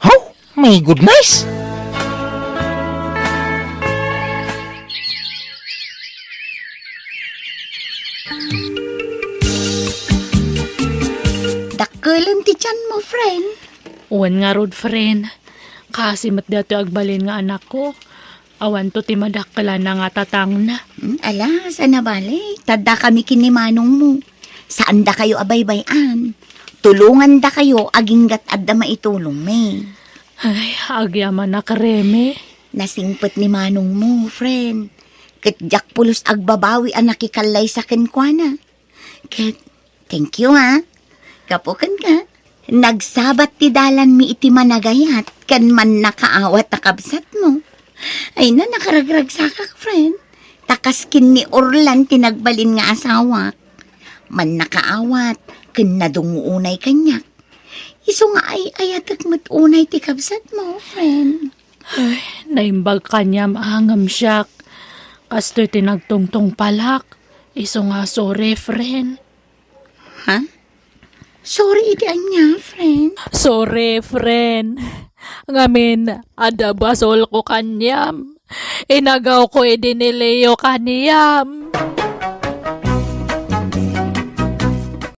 How? My goodness! Dakkelen ti tianmo, friend. Wen ngarud, friend. Kaasi met daytoy agbalin nga anakko. Awanto ti madakkelana nga tatangna. Hmm, ala, saan a bale? Tadda kami ken ni manongmo. Saandakayo a baybay-an. Tulongandakayo aginggat adda maitulongmi. Ay, agyamanak, Reme. Nasingpet ni manongmo, friend. Ket diak pulos agbabawi a nakikallaysa kenkuana. Ket, thank you, ha. Gapu kenka, nagsabat ti dalanmi iti managayat ken mannakaawat a kabsatmo. Ay na, nakaragragsakak, friend. Ta kas ken ni Orlan ti nagbalin nga asawak. Mannakaawat ken nadungngo unay kaniak. Isu nga ay-ayatek met unay ti kabsatmo, friend. Ay, naimbag kaniam a ngem siak. Kastoy ti nagtungtungpalak. Isu nga sorry, friend. Ha? Sorry iti ania, friend? Sorry, friend. Ngamin, adda basolko kaniam. Inagawko idi ni Leo kaniam.